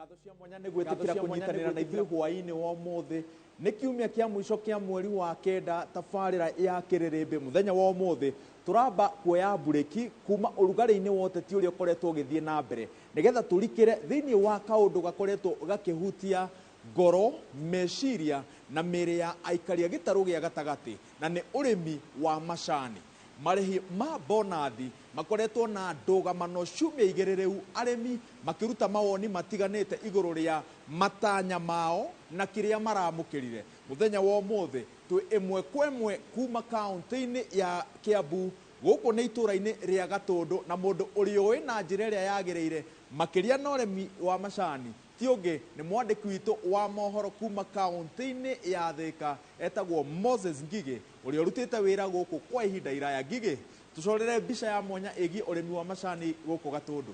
Ngatho cia mwanya nĩ gwĩtĩkĩra kũnyitanĩra na ithuĩ hwaĩ-inĩ wa ũmũthĩ. Nĩ kiumia kĩa mũico kĩa mweri wa kenda, tabarĩra ya Kĩrĩrĩmbĩ. Mũthenya wa ũmũthĩ tũramba kuoya mburĩki kuma ũrugarĩ-inĩ wa ũteti ũrĩa ũkoretwo ũgĩthiĩ na mbere, nĩgetha tũrikĩre thĩinĩ wa kaũndũ gakoretwo gakĩhutia ngoro, meciria na mĩĩrĩ ya aikari a gĩtarũ gĩa gatagatĩ, na nĩ ũrĩmi wa macani. Marĩhi ma bonathi makoretwo na ndũgamano ciumia igĩrĩ rĩu, arĩmi makĩruta mawoni matiganĩte igũrũ rĩa matanya mao na kĩrĩa maramũkĩrire. Mũthenya wa ũmũthĩ twĩ ĩmwe kwa ĩmwe kuma kaũntĩ-inĩ ya Kiambu, gũkũ nĩ itũũra-inĩ rĩa Gatũndũ, na mũndũ ũrĩ ũĩ na njĩra ĩrĩa yagĩrĩire makĩria na ũrĩmi wa macani ti ũngĩ nĩ mwandĩki witũ wa mohoro kuma kaũntĩ-inĩ ya Thĩka, etagwo Moses Ngigĩ, ũrĩa ũrutĩte wĩra gũkũ kwa ihinda iraya. Ngigĩ, tũcorere mbica ya mwanya ĩgiĩ ũrĩmi wa macani gũkũ Gatũndũ.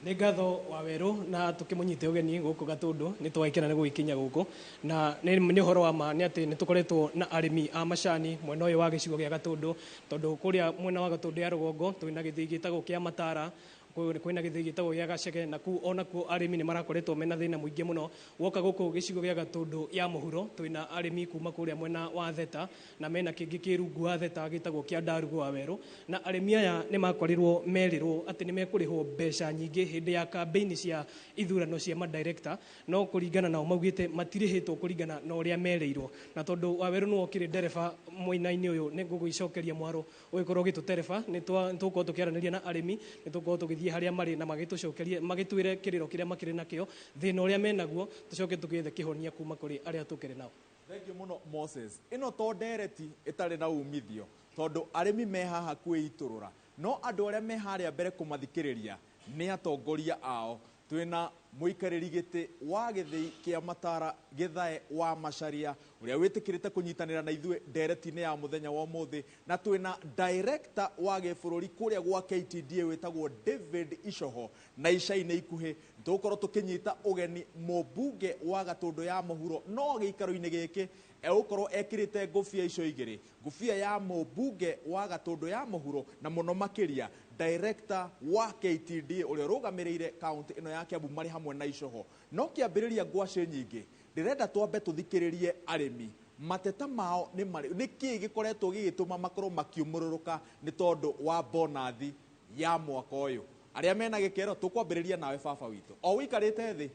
Nĩ ngatho wa werũ na tũkĩmũnyite ũgeni gũkũ Gatũndũ, nĩ twagĩkena nĩ gũgĩkinya gũkũ, na nĩ ũhoro wa ma nĩ atĩ nĩ tũkoretwo na arĩmi a macani mwena ũyũ wa gĩcigo gĩa Gatũndũ, tondũ kũrĩa mwena wa Gatũndũ ya rũgongo twĩna gĩthĩi gĩtagwo kĩa Matara, kwĩna gĩthĩi gĩtagwo gĩa Gacege, na kũu onakuo arĩmi nĩ marakoretwo mena thĩna mũingĩ mũno. Woka gũkũ gĩcigo gĩa Gatũndũ ya mũhuro twĩna arĩmi kuma kũrĩa mwena wa Theta, na mena kĩngĩ kĩ rungu wa Theta gĩtagwo kĩa Ndarugu wa werũ, na arĩmi aya nĩ makorirwo merĩrwo atĩ nĩ mekũrĩhwo mbeca nyingĩ hĩndĩ ya kambĩini cia ithurano cia madirector, no kũringana nao maugĩte matirĩhĩtwo kũringana na ũrĩa merĩirwo. Na tondũ wa werũ nĩwe ũkĩrĩ ndereba mwena-inĩ ũyũ, nĩ ngũgĩcokeria mwaro ũgĩkorwo ũgĩtũtereba. Nĩ tũgũkorwo tũkĩaranĩria na arĩmi, nĩ tũgũkorwo tũgĩthiĩ harĩa marĩ na magĩtũcokerie, magĩtwĩre kĩrĩro kĩrĩa makĩrĩ nakĩo, thĩna ũrĩa menaguo, tũcoke tũgĩethe kĩhonia kuma kũrĩ arĩa tũkĩrĩ nao. Thengiũ mũno Moses. Ĩno to ndereti ĩtarĩ na umithio, tondũ arĩmi me haha kwĩitũrũra, no andũ arĩa me harĩa mbere kũmathikĩrĩria nĩ atongoria ao. Twĩna mũikarĩri gĩtĩ wa gĩthĩi kĩa Matara Gĩthae wa Macharia, ũrĩa wĩtĩkĩrĩte kũnyitanĩra na ithuĩ ndereti-inĩ ya mũthenya wa ũmũthĩ, na twĩna director wa gĩbũrũri kũrĩa gwa KTDA wĩtagwo David Icoho, na ica-inĩ ikuhĩ tũgũkorwo tũkĩnyita ũgeni mũmbunge wa Gatũndũ ya mũhuro, no gĩikaro-inĩ gĩkĩ egũkorwo ekĩrĩte ngũbia icio igĩrĩ, ngũbia ya mũmbunge wa Gatũndũ ya mũhuro na mũno makĩria director wa KTDA ũrĩa ũrũgamĩrĩire kaunti ĩno ya Kiambu marĩ hamwe na Icoho. No kĩambĩrĩria ngwacĩ nyingĩ, ndĩrenda twambe tũthikĩrĩrie arĩmi mateta mao nĩ marĩ, nĩ kĩĩ gĩkoretwo gĩgĩtũma makorwo makiumũrũrũka nĩ tondũ wa bonathi ya mwaka ũyũ. Arĩa mena gĩkero, tũkwambĩrĩria nawe baba witũ. O ũikarĩte thĩ,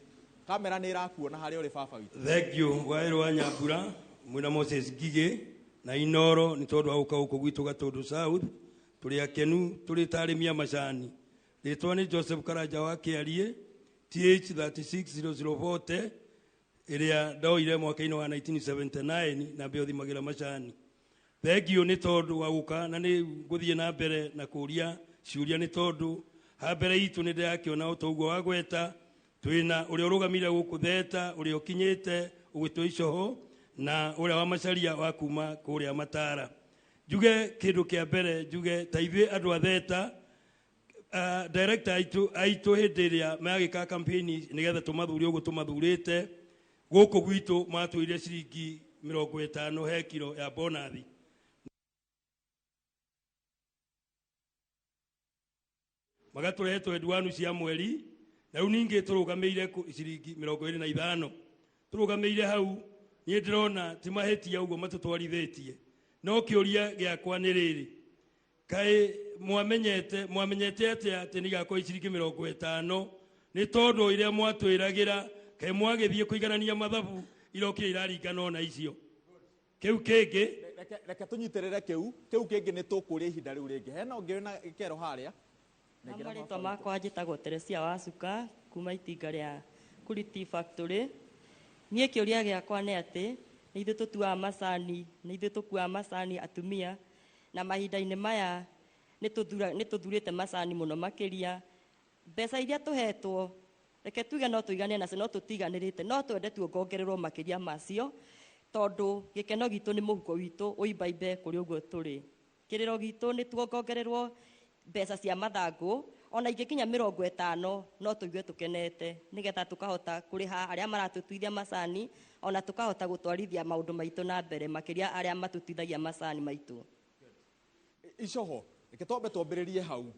kamera nĩ ĩrakuona harĩa ũrĩ baba witũ. Thank you Waĩrũ wa Nyambura, mwĩna Moses Ngigĩ na Inoro, nĩ tondũ wa gũka gũkũ gwitũ Gatũndũ South. Tũrĩ akenu tũrĩ ta arĩmi a macani. Rĩtwa nĩ Joseph Karanja wa Kĩariĩ, TH 360040, ĩrĩa ndoire mwaka-inĩ wa 1979 na mbeo thimagĩra macani. Thank you nĩ tondũ wa gũka, na nĩ ngũthiĩ na mbere na kũria ciũria, nĩ tondũ ha mbere itũ nĩ ndĩrakĩona o ta ũguo wagweta, twĩna ũrĩa ũrũgamire gũkũ Theta, ũrĩa ũkinyĩte ũgwĩtwo Icoho, na ũrĩa wa Macharia wa kuma kũrĩa Matara. Njuge kĩndũ kĩa mbere, njuge ta ithuĩ andũ a Theta, director aitũ hĩndĩ ĩrĩa maragĩka campaign nĩgetha tũmathure ũguo tũmathurĩte, gũkũ gwitũ matwĩrire ciringi mĩrongo ĩtano he kiro ya bonathi. Magatũrehe twenduanu cia mweri, na rĩu ningĩ tũrũgamĩire ciringi mĩrongo ĩrĩ na ithano. Tũrũgamĩire hau, niĩ ndĩrona ti mahĩtia ũguo matũtwarithĩtie. No kĩũria gĩakwa nĩ rĩrĩ, kaĩ mwamenyete atĩa atĩ nĩ igakorwo ciringi mĩrongo ĩtano? Nĩ tondũ iria mwatwĩragĩra, kaĩ mwagĩthiĩ kũiganania mathabu irokire iraringana ona icio. Kĩu kĩngĩ, Reke tũnyitĩrĩre kĩu, kĩu kĩngĩ nĩ tũkũria ihinda rĩu rĩngĩ. Hena ũngĩ wĩna gĩkero harĩa? Na marĩtwa makwa njĩtagwo Teresia wa Cuka kuma itinga rĩa Kuriti Factory. Niĩ kĩũria gĩakwa nĩ atĩ nĩ ithuĩ tũtuaga macani, nĩ ithuĩ tũkuaga macani atumia, na mahinda-inĩ maya nĩ tũthurĩte macani mũno makĩria. Mbeca iria tũhetwo, reke tuge no tũigane nacio, no tũtiganĩrĩte, no twende tuongongererwo makĩria macio, tondũ gĩkeno gitũ nĩ mũhuko witũ ũimbaimbe kũrĩ ũguo tũrĩ. Kĩrĩro gitũ nĩ tuongongererwo mbeca cia mathangũ, ona ingĩkinya mĩrongo ĩtano no tũigue tũkenete, nĩgetha tũkahota kũrĩha arĩa maratũtuithia macani, ona tũkahota gũtwarithia maũndũ maitũ na mbere, makĩria arĩa matũtuithagia macani maitũ. Icoho, reke twambe twambĩrĩrie hau.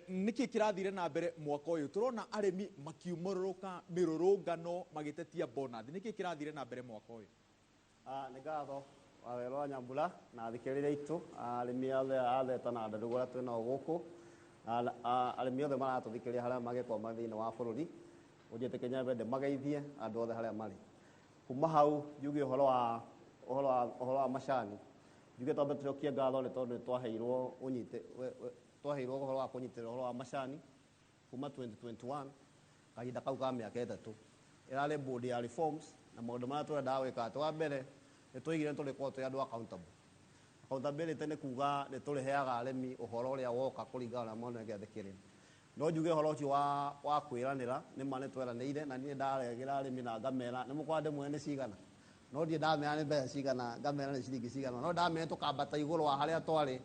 Nĩkĩ kĩrathire na mbere mwaka ũyũ? Tũrona arĩmi makiumũrũrũka mĩrũrũngano magĩtetia bonus. Nĩkĩ kĩrathire na mbere mwaka ũyũ? Nĩ ngatho Wawerũ wa Nyambura na athikĩrĩria aitũ, arĩmi othe a Theta na Ndarugu arĩa twĩ nao gũkũ, arĩmi othe maratũthikĩrĩria harĩa mangĩkorwo marĩ thĩinĩ wa bũrũri, ũnjĩtĩkie nyambe ndĩmageithie andũ othe harĩa marĩ. Kuma hau njuge ũhoro wa macani, njuge twambe tũcokie ngatho nĩ tondũ nĩ twaheirwo ũnyite twaheirwo ũhoro wa kũnyitĩrĩra ũhoro wa macani kuma 2021, kahinda kau ka mĩaka 3 ĩrarĩ board ya reforms, na maũndũ marĩa tũrendaga gwĩka atĩ wa mbere nĩ twaigire nĩ tũrĩkorwo twĩ andũ accountable. Accountability nĩ kuga nĩ tũrĩheaga arĩmi ũhoro ũrĩa woka kũringana na mona gĩathĩkĩrĩra. No njuge ũhoro ũcio wa kwĩranĩra, nĩ ma nĩ tweranĩire, na niĩ ndaregera arĩmi na ngamera nĩ mũkwa ndĩmwe nĩ cigana, no ndiĩ ndamera nĩ mbeca cigana, ngamera nĩ ciringi cigana, no ndamera tũkambata igũrũ wa harĩa twarĩ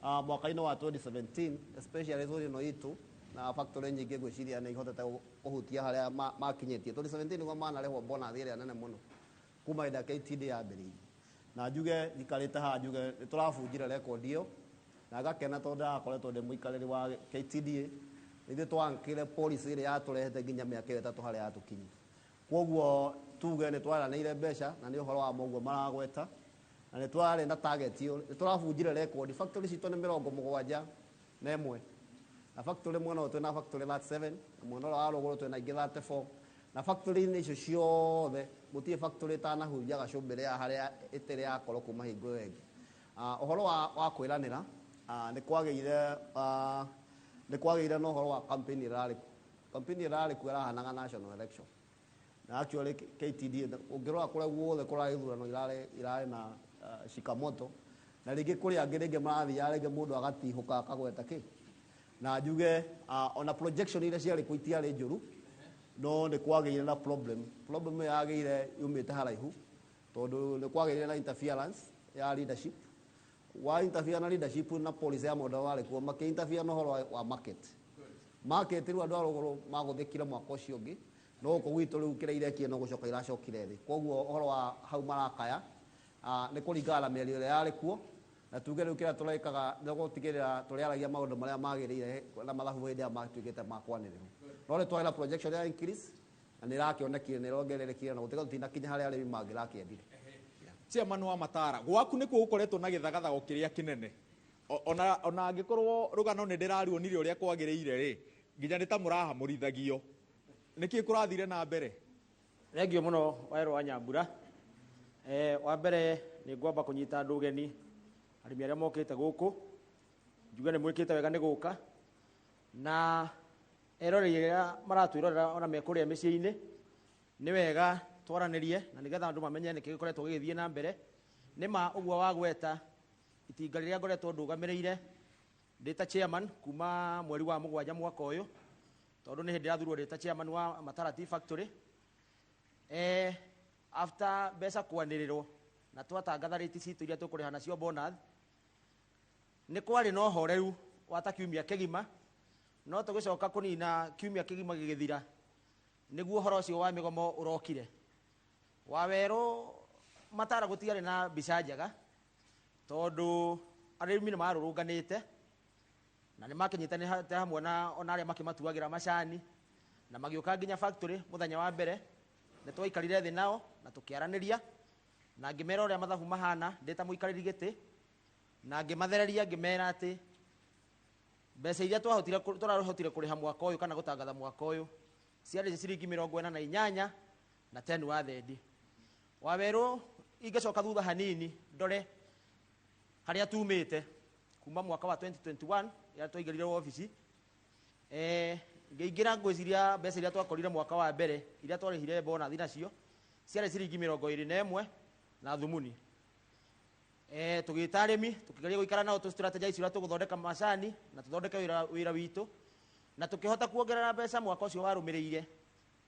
mwaka-inĩ wa 2017, especially zone ĩno itũ na factory nyingĩ ngwĩciria nĩ ihotete kũhutia harĩa makinyĩtie 2017 nĩguo manarĩhwo bonus ĩrĩa nene mũno kuma hĩndĩ ya KTDA yambĩrĩirie. Na njuge njikarĩte haha njuge nĩ tũrabunjire record ĩyo, na ngakena tondũ ndĩrakoretwo ndĩ mũikarĩri wa KTDA. Ithuĩ twankire policy ĩrĩa yatũrehete nginya mĩaka ĩyo 3 harĩa yatũkinyia. Koguo tuge nĩ twaranĩire mbeca na nĩ ũhoro wa mũguo maragweta, na nĩ twarĩ na target ĩyo, nĩ tũrabunjire record. Factory citũ nĩ 71, na factory mwena ũyũ twĩna factory 37, na mwena ũrĩa wa rũgũrũ twĩna ingĩ 34, na factory-inĩ icio ciothe gũtirĩ factory ĩtanahunjia gacũmbĩrĩ ya harĩa ĩtĩrĩ yakorwo kuma hingo ĩyo ĩngĩ. Ũhoro wa kwĩranĩra, nĩ kwagĩire na ũhoro wa campaign ĩrarĩ kuo. Campaign ĩrarĩ kuo ĩrahanaga national election, na actually KTDA ũngĩrora kũrĩa guothe kũrarĩ ithurano irarĩ na shikamoto, na rĩngĩ kũrĩ angĩ rĩngĩ marathiaga rĩngĩ mũndũ agatihũka akagweta kĩ, na njuge ona projection iria ciarĩ kuo itiarĩ njũru, no nĩ kwagĩire na problem. Problem ĩyo yagĩire yumĩte haraihu tondũ nĩ kwagĩire na interference ya leadership, wa interfere na leadership na policy ya mũndũ warĩ kuo makĩ interfere na ũhoro wa market. Market rĩu andũ a rũgũrũ magũthĩkire mwaka ũcio ũngĩ, no gũkũ gwitũ rĩu kĩrĩa irekie no gũcoka iracokire thĩ. Koguo ũhoro wa hau marakaya nĩ kũringana na mĩario ĩrĩa yarĩ kuo, na tuge rĩu kĩrĩa tũrekaga nĩ gũtigĩrĩra tũrĩaragia maũndũ marĩa magĩrĩire na mathabu hĩndĩ ĩrĩa matuĩkĩte ma kwanĩrĩrwo. No nĩ twagĩra projection ya increase na nĩ ĩrakĩonekire nĩ ĩrongererekire na gũtiga tũtinakinya harĩa arĩmi mangĩrakĩendire. Chairman wa Matara, gwaku nĩkuo gũkoretwo na gĩthagathago kĩrĩa kĩnene. Ona angĩkorwo rũgano nĩ ndĩraruonire ũrĩa kwagĩrĩire rĩ, nginya nĩ ta mũrahamũrithagio. Nĩkĩ kũrathire na mbere? Thengio mũno Wawerũ wa Nyambura. Wa mbere nĩ ngwamba kũnyita andũ ũgeni, arĩmi arĩa mokĩte gũkũ, njuge nĩ mwĩkĩte wega nĩ gũka, na eroreri arĩa maratwĩrorera ona me kũrĩa mĩciĩ-inĩ, nĩ wega twaranĩrie na nĩgetha andũ mamenye nĩkĩ gĩkoretwo gĩgĩthiĩ na mbere. Nĩ ma ũguo wagweta, itinga rĩrĩa ngoretwo ndũgamĩrĩire ndĩ ta chairman kuma mweri wa 7 mwaka ũyũ, tondũ nĩ hĩndĩ ndĩrathurwo ndĩ ta chairman wa Matara Tea Factory. After mbeca kwanĩrĩrwo na twatangatha rĩti citũ iria tũkũrĩha nacio bonus, nĩ kwarĩ na ũhoreru wa ta kiumia kĩgima, no tũgĩcoka kũnina kiumia kĩgima gĩgĩthira nĩguo ũhoro ũcio wa mĩgomo ũrokire. Wawerũ Matara gũtiarĩ na mbica njega tondũ arĩmi nĩ marũrũnganĩte na nĩ makĩnyitanĩte hamwe na ona arĩa makĩmatuagĩra macani, na magĩũka nginya factory mũthenya wa mbere. Nĩ twaikarire thĩ nao na tũkĩaranĩria na ngĩmera ũrĩa mathabu mahana ndĩ ta mũikarĩri gĩtĩ, na ngĩmathereria ngĩmera atĩ mbeca iria tũrahotire kũrĩha mwaka ũyũ kana gũtangatha mwaka ũyũ ciarĩ ciringi 48 na 10 wa thendi. Wawerũ ingĩcoka thutha hanini ndore harĩa tumĩte kuma mwaka wa 2021 rĩrĩa twaingĩrire wabici, ngĩingĩra ngwĩciria mbeca iria twakorire mwaka wa mbere iria twarĩhire bonathi nacio ciarĩ ciringi 21 na thumuni. Tũgĩta arĩmi tũkĩgeria gũikara nao tũ strategize ũrĩa tũgũthondeka macani na tũthondeke wĩra witũ, na tũkĩhota kuongerera mbeca mwaka ũcio warũmĩrĩire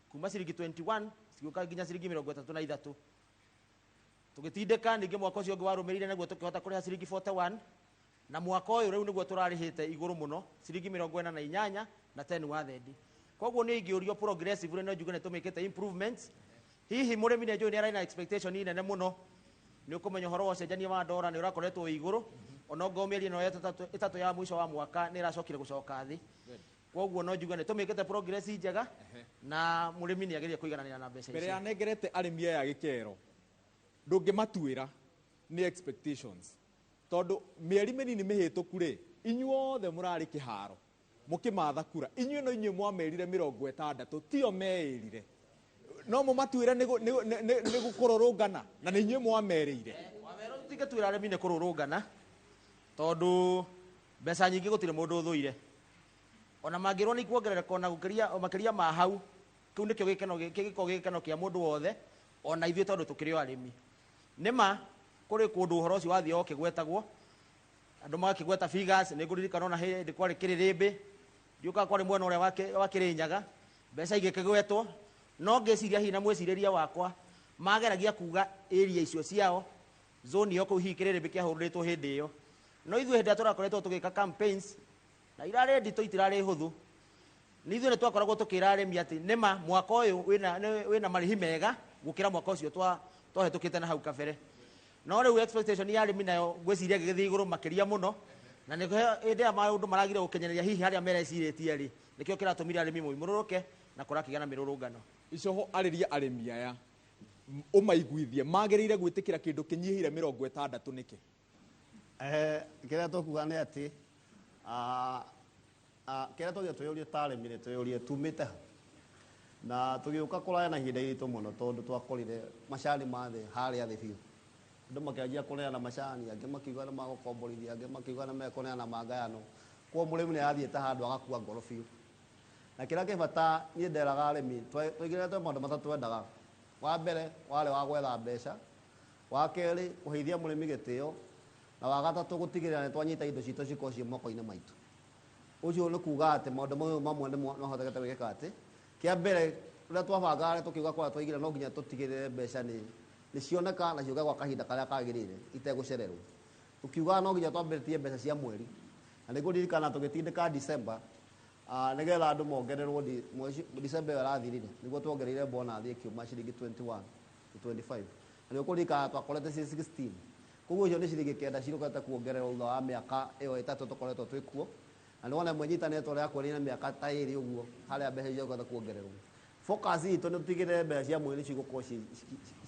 kuma ciringi 21 cigĩũka nginya ciringi 33. Tũgĩtindĩka ningĩ mwaka ũcio ũngĩ warũmĩrĩire naguo tũkĩhota kũrĩha ciringi 41, na mwaka ũyũ rĩu nĩguo tũrarĩhĩte igũrũ mũno ciringi 48 na 10 wa thendi. Koguo nĩ ingĩũrio progressive no njuge nĩ tũmĩkĩte improvements. Hihi mũrĩmi nĩ njũĩ nĩ arĩ na expectation nene mũno, nĩ ũkũmenya ũhoro wa ũcenjania wa ndora nĩ ũrakoretwo wĩ igũrũ. Onongo mĩeri ĩno ĩtatũ ya mũico wa mwaka nĩ ĩracokire gũcoka thĩ. Koguo no njuge nĩ tũmĩkĩte progress njega na mũrĩmi nĩ agĩrĩire kũigananĩra na mbeca Mbere icio. ya nengerete arĩmi aya gĩkero, ndũngĩmatuĩra nĩ expectations, tondũ mĩeri mĩnini mĩhĩtũku rĩ, inyuothe mũrarĩ kĩharo mũkĩmatha kura, inyuĩ no inyuĩ mwamerire 60, tio meĩrire. No mũmatuĩre nĩ gũkũrũrũngana na nĩ inyuĩ mwamerĩire. Wawerũ, tũtingĩtuĩra arĩmi nĩ kũrũrũngana, tondũ mbeca nyingĩ gũtirĩ mũndũ ũthũire. Ona mangĩrwo nĩ ikuongerereka ona gũkĩria makĩria ma hau, kĩu nĩkĩo gĩkeno gĩkoragwo gĩkeno kĩa mũndũ wothe, ona ithuĩ tondũ tũkĩrĩ o arĩmi. Nĩma kũrĩ kũndũ ũhoro ũcio wathiaga ũkĩgwetagwo, andũ magakĩgweta figures. Nĩ ngũririkana ona hĩndĩ kwarĩ kĩrĩrĩmbĩ, ndiũkaga kwarĩ mwena ũrĩa wa Kĩrĩnyaga, mbeca igĩkĩgwetwo, no ngĩciria hihi na mwĩcirĩrie wakwa mageragia kuga area icio ciao, zone ĩyo kũu hihi kĩrĩrĩmbĩ kĩahũrĩtwo hĩndĩ ĩyo. No ithuĩ hĩndĩ ĩrĩa tũrakoretwo tũgĩka campaigns, na irarĩ nditũ, itirarĩ hũthũ, nĩ ithuĩ nĩ twakoragwo tũkĩra arĩmi atĩ nĩma mwaka ũyũ wĩna marĩhi mega gũkĩra mwaka ũcio twahĩtũkĩte na hau kabere. No rĩu expectation ya arĩmi nayo ngwĩciria ĩgĩgĩthiĩ igũrũ makĩria mũno, na nĩ hĩndĩ ĩrĩa maũndũ maragire gũkinyanĩria hihi harĩa merecirĩtie rĩ, nĩkĩo kĩratũmire arĩmi moimũrũrũke na kũrakĩgĩa na mĩrũrũngano. Icoho, arĩria arĩmi aya, ũmaiguithie magĩrĩire gwĩtĩkĩra kĩndũ kĩnyihĩire 60 nĩkĩ? Kĩrĩa tũkuga nĩ atĩ kĩrĩa tũgĩe twĩyũrie ta arĩmi nĩ twĩyũrie tumĩte ha na tũgĩũka kũraya na ihinda iritũ mũno, tondũ twakorire macani ma thĩ harĩa thĩ biũ. Andũ makĩanjia kũneana macani, angĩ makiuga nĩ magũkomborithia, angĩ makiuga nĩ mekũneana mangayano. Koguo mũrĩmi nĩ arathiĩte handũ agakua ngoro biũ. Na kĩrĩa kĩ bata niĩ nderaga arĩmi, twaigĩrĩte maũndũ matatũ twendaga. Wa mbere warĩ wa gwetha mbeca, wa kerĩ kũheithia mũrĩmi gĩtĩo, na wa gatatũ gũtigĩrĩra nĩ twanyita indo citũ cikorwo ciĩ moko-inĩ maitũ. Ũcio nĩ kuga atĩ maũndũ mau mamwe nĩ mahotekete gwĩkĩka. Atĩ kĩa mbere rĩrĩa twabangaga tũkiuga kũrĩa twaigĩra, no nginya tũtigĩrĩre mbeca nĩ cioneka na ciũke gwa kahinda karĩa kagĩrĩire itegũcererwo. Tũkiuga no nginya twambĩrĩtie mbeca cia mweri, na nĩngũririkana tũgĩtindĩka December, nĩgetha andũ mongererwo mwezi December ĩyo ĩrathirire, nĩguo tuongereire bonus ĩkiuma ciringi 21 to 25, na nĩũkũririkana twakorete ci 16. Koguo icio nĩ ciringi 9 cirũkĩte kuongererwo thutha wa mĩaka ĩyo 3 tũkoretwo twĩ kuo, na nĩwona mwenyitanĩte ũrĩa kwĩrĩ na mĩaka ta 2 ũguo harĩa mbeca icio ciũkĩte kuongererwo. Focus itũ nĩ tũtigĩrĩre mbeca cia mweri cigũkorwo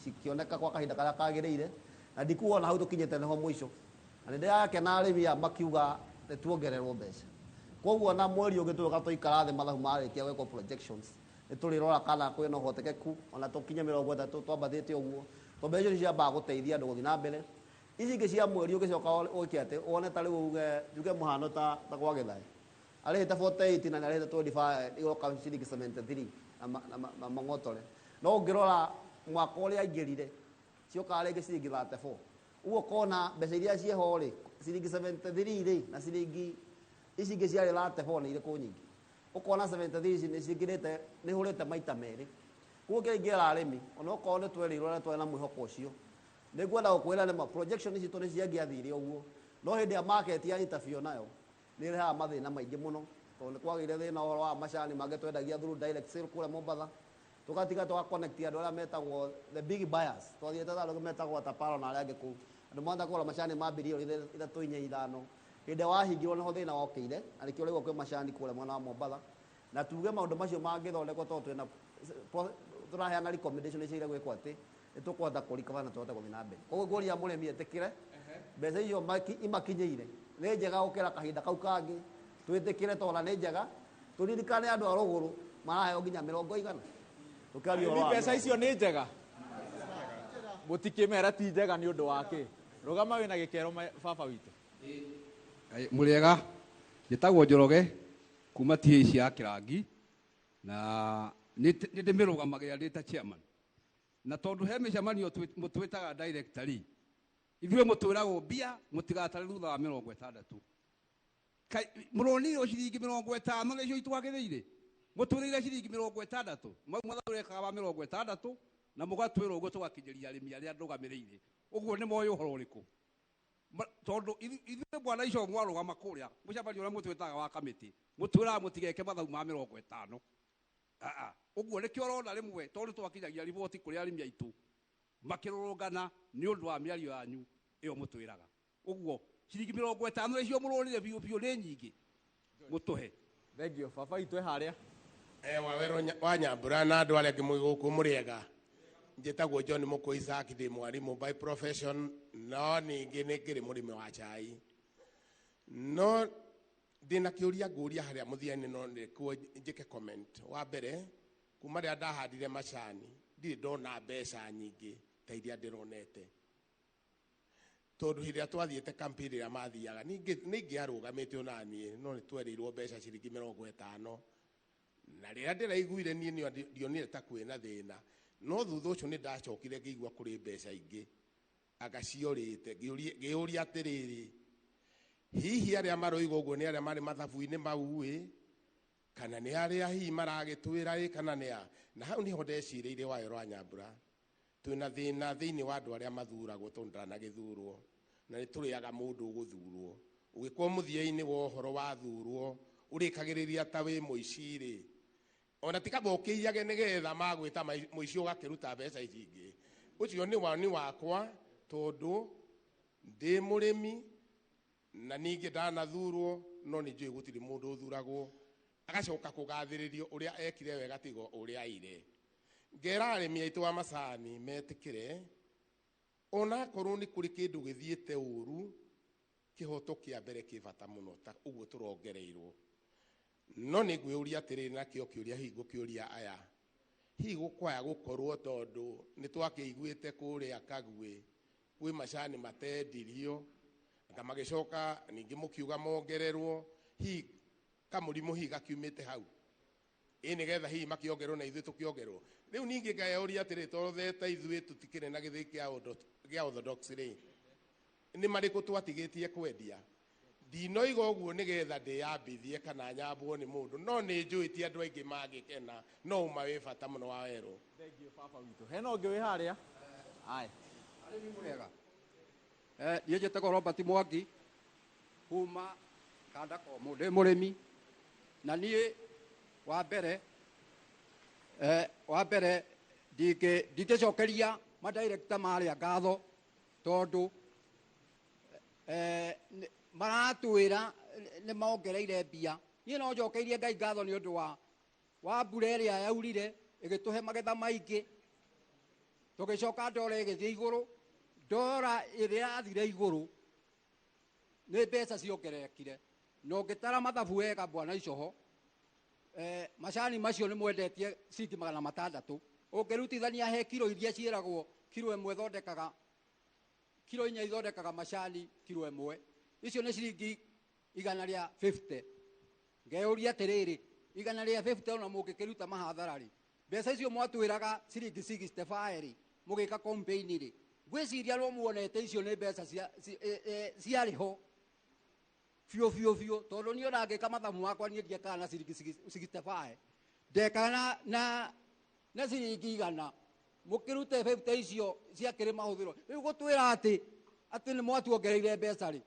cikĩoneka kwa kahinda karĩa kagĩrĩire, na ndikuona hau tũkinyĩte nĩho mũico. Na nĩ ndĩrakena arĩmi aya makiuga nĩ tuongererwo mbeca. Koguo na mweri ũngĩ tũgĩũka tũikara thĩ, mathabu marĩkia gwĩkwo projections, nĩ tũrĩrora kana kwĩna ũhotekeku ona tũkinye 30 twambatĩte ũguo, tondũ mbeca icio ciambaga gũteithia andũ gũthiĩ na mbere. Ici ingĩ cia mweri ũgĩcoka ũgĩke atĩ wone ta rĩu uge njuge mũhano ta gwa Gĩthaĩ arĩhĩte 48 na nĩarĩhĩte 25, igoka ciringi 73 na mang'otore. No ũngĩrora mwaka ũrĩa aingĩrire ciokaga rĩngĩ ciringi 34. Ũguo ũkona mbeca iria ciĩho rĩ, ciringi 73 rĩ, na ciringi ici ingĩ ciarĩ 34 nĩ irĩkũ nyingĩ? Ũkona 73 ici nĩ cingĩrĩte, nĩ hũrĩte maita merĩ. Koguo kĩrĩa ingĩra arĩmi, ona okorwo nĩ twerirwo na twarĩ na mwĩhoko ũcio, nĩ ngwenda gũkwĩra nĩ ma projection citũ nĩ ciangĩathire ũguo, no hĩndĩ ya market ya interview nayo nĩ ĩrehaga mathĩna maingĩ mũno, tondũ nĩ kwagĩire thĩna ũhoro wa macani mangĩ twendagia through direct sale kũrĩa Mombatha, tũgatiga tũga connect andũ arĩa metagwo the big buyers. Twathiĩte ta andũ metagwo Ataparo na arĩa angĩ kũu, andũ mahota kũgũra macani ma bilioni 3, 4, 5. Hĩndĩ ĩrĩa wahingirwo nĩho thĩna wokĩire, na nĩkĩo ũraigua kwĩ macani kũrĩa mwena wa Mombatha. Na tuge maũndũ macio mangĩthondekwo, tondũ twĩna tũraheana recommendation ciagĩrĩire gwĩkwo, atĩ nĩ tũkũhota kũrikaba na tũhote gũthiĩ na mbere. Koguo ngũria mũrĩmi etĩkĩre mbeca icio imakinyĩire nĩ njega gũkĩra kahinda kau kangĩ, twĩtĩkĩre tondũ nĩ njega. Tũririkane andũ a rũgũrũ maraheo nginya mĩrongo igana. Tũkĩaria ũhoro Arĩmi, wa mbeca mĩrongo. icio nĩ njega? Mũtikĩmera ti njega nĩ ũndũ wa kĩ? Rũgama wĩna gĩkero baba witũ. Mũrĩega, njĩtagwo Njoroge kuma TAC ya Kĩrangi, na nĩ ndĩmĩrũgamagĩrĩra ndĩ ta chairman. Na tondũ he mĩcemanio mũtwĩtaga director rĩ, ithuĩ mũtwĩragwo mbia mũtigatare thutha wa 60. Mũronire ciringi 50 nĩcio itwagĩrĩire, mũtwĩrĩire ciringi 60, mau mathabu rekaga wa 60, na mũgatwĩra ũguo tũgakinyĩria arĩmi arĩa ndũgamĩrĩire ũguo nĩ moĩ ũhoro ũrĩkũ. Tondũ ithuĩ bwana icio mwarũgama kũrĩa mũcemanio ũrĩa mũtwĩtaga wa kamĩtĩ, mũtwĩraga mũtigeke mathabu ma 50. Aa, ũguo nĩkĩo ũrona rĩmwe tondũ twakinyagia riboti kũrĩ arĩmi aitũ makĩrũrũngana nĩ ũndũ wa mĩario yanyu ĩyo mũtwĩraga ũguo. Ciringi 50 icio mũrũrire biũ biũ nĩ nyingĩ mũtũhe. Thank you. Baba itũ e harĩa. Wawero wa Nyambura na andũ arĩa angĩ mwĩ gũkũ mũrĩega. Njĩtagwo John Mũkũ Isaac, ndĩ mwarimũ by profession, no ningĩ nĩ ngĩrĩ mũrĩmi wa chai. No ndĩna kĩũria ngũria harĩa mũthia-inĩ, no nĩkuo njĩke comment. Wa mbere, kuma rĩrĩa ndahandire macani ndirĩ ndona mbeca nyingĩ ta iria ndĩronete, tondũ hĩndĩ ĩrĩa twathiĩte campaign ĩrĩa mathiaga ningĩ nĩ ingĩarũgamĩte ona niĩ, no nĩ twerĩirwo mbeca ciringi 50, na rĩrĩa ndĩraiguire niĩ nĩ ndionire ta kwĩna thĩna. No thutha ũcio nĩ ndacokire ngĩigua kũrĩ mbeca ingĩ anga ciorĩte. Ngĩũria atĩrĩrĩ, hihi arĩa maroiga ũguo nĩ arĩa marĩ mathabu-inĩ mau ĩ, kana nĩ arĩa hihi maragĩtwĩra ĩ, kana nĩ a? Na hau nĩho ndecirĩirie, Wawerũ wa Nyambura, twĩna thĩna thĩinĩ wa andũ arĩa mathuragwo, tondũ ndanagĩthurwo na nĩ tũrĩaga mũndũ ũgũthurwo. Ũgĩkorwo mũthia-inĩ wa ũhoro wathurwo ũrĩkagĩrĩria ta wĩ mũici rĩ, ona ti kaba ũkĩiyage nĩgetha magwĩta mũici ũgakĩruta mbeca ici ingĩ. Ũcio nĩ woni wakwa, tondũ ndĩ mũrĩmi na ningĩ ndanathurwo, no nĩ njũĩ gũtirĩ mũndũ ũthuragwo agacoka kũgathĩrĩrio ũrĩa ekire wega tigo ũrĩa aire. Ngera arĩmi aitũ a macani metĩkĩre, onakorwo nĩ kũrĩ kĩndũ gĩthiĩte ũru, kĩhoto kĩa mbere kĩ bata mũno ta ũguo tũrongereirwo. No nĩ ngwĩũria atĩrĩrĩ, nakĩo kĩũria hihi ngũkĩũria aya, hihi gũkwaya gũkorwo tondũ nĩ twakĩiguĩte kũrĩa Kagwĩ kwĩ macani matendirio, anga magĩcoka ningĩ mũkiuga mongererwo, hihi kamũrimũ hihi gakiumĩte hau ĩ, nĩgetha hihi makĩongererwo na ithuĩ tũkĩongererwo. Rĩu ningĩ ngeyũria atĩrĩ, tothe ta ithuĩ tũtikĩrĩ na gĩthĩi kĩa orthodox rĩ, nĩ marĩkũ twatigĩtie kwendia? Ndinoiga ũguo nĩgetha ndĩyambithie kana nyambwo nĩ mũndũ, no nĩ njũĩ ti andũ aingĩ mangĩkena, no ũma wĩ bata mũno wa werũ. Thank you, baba witũ. Hena ũngĩ wĩ harĩa? Aya. Arĩmi mũrĩega. Niĩ njĩtagwo Robert Mwangi kuma kanda komũ, ndĩ mũrĩmi. Na niĩ wa mbere ndingĩcokeria madirector marĩa ngatho, tondũ maratwĩra nĩ mongereire mbia. Niĩ no njokeirie Ngai ngatho nĩ ũndũ wa mbura ĩrĩa yaurire ĩgĩtũhe magetha maingĩ, tũgĩcoka ndora ĩgĩthiĩ igũrũ. Ndora ĩrĩa yathire igũrũ nĩ mbeca ciongererekire, na ũngĩtara mathabu wega, bwana Icoho, macani macio nĩ mwendetie ciringi 600. Ũngĩrutithania he kiro iria ciĩragwo, kiro ĩmwe ĩthondekaga kiro 4 ithondekaga macani kiro 1, icio nĩ ciringi 150. Ngeyũria atĩrĩrĩ, 150 ona mũngĩkĩruta mahathara rĩ, mbeca icio mwatwĩraga ciringi 65 rĩ, mũgĩka campaign rĩ, ngwĩciria no muonete icio nĩ mbeca ciarĩ ho biũ biũ biũ, tondũ niĩ ona ngĩka mathabu makwa niĩ ndiekaga na ciringi 65, ndekaga na ciringi 100. Mũkĩrute 50 icio ciakĩrĩ mahũthĩro. Rĩu gũtwĩra atĩ nĩ mwatuongereire mbeca rĩ,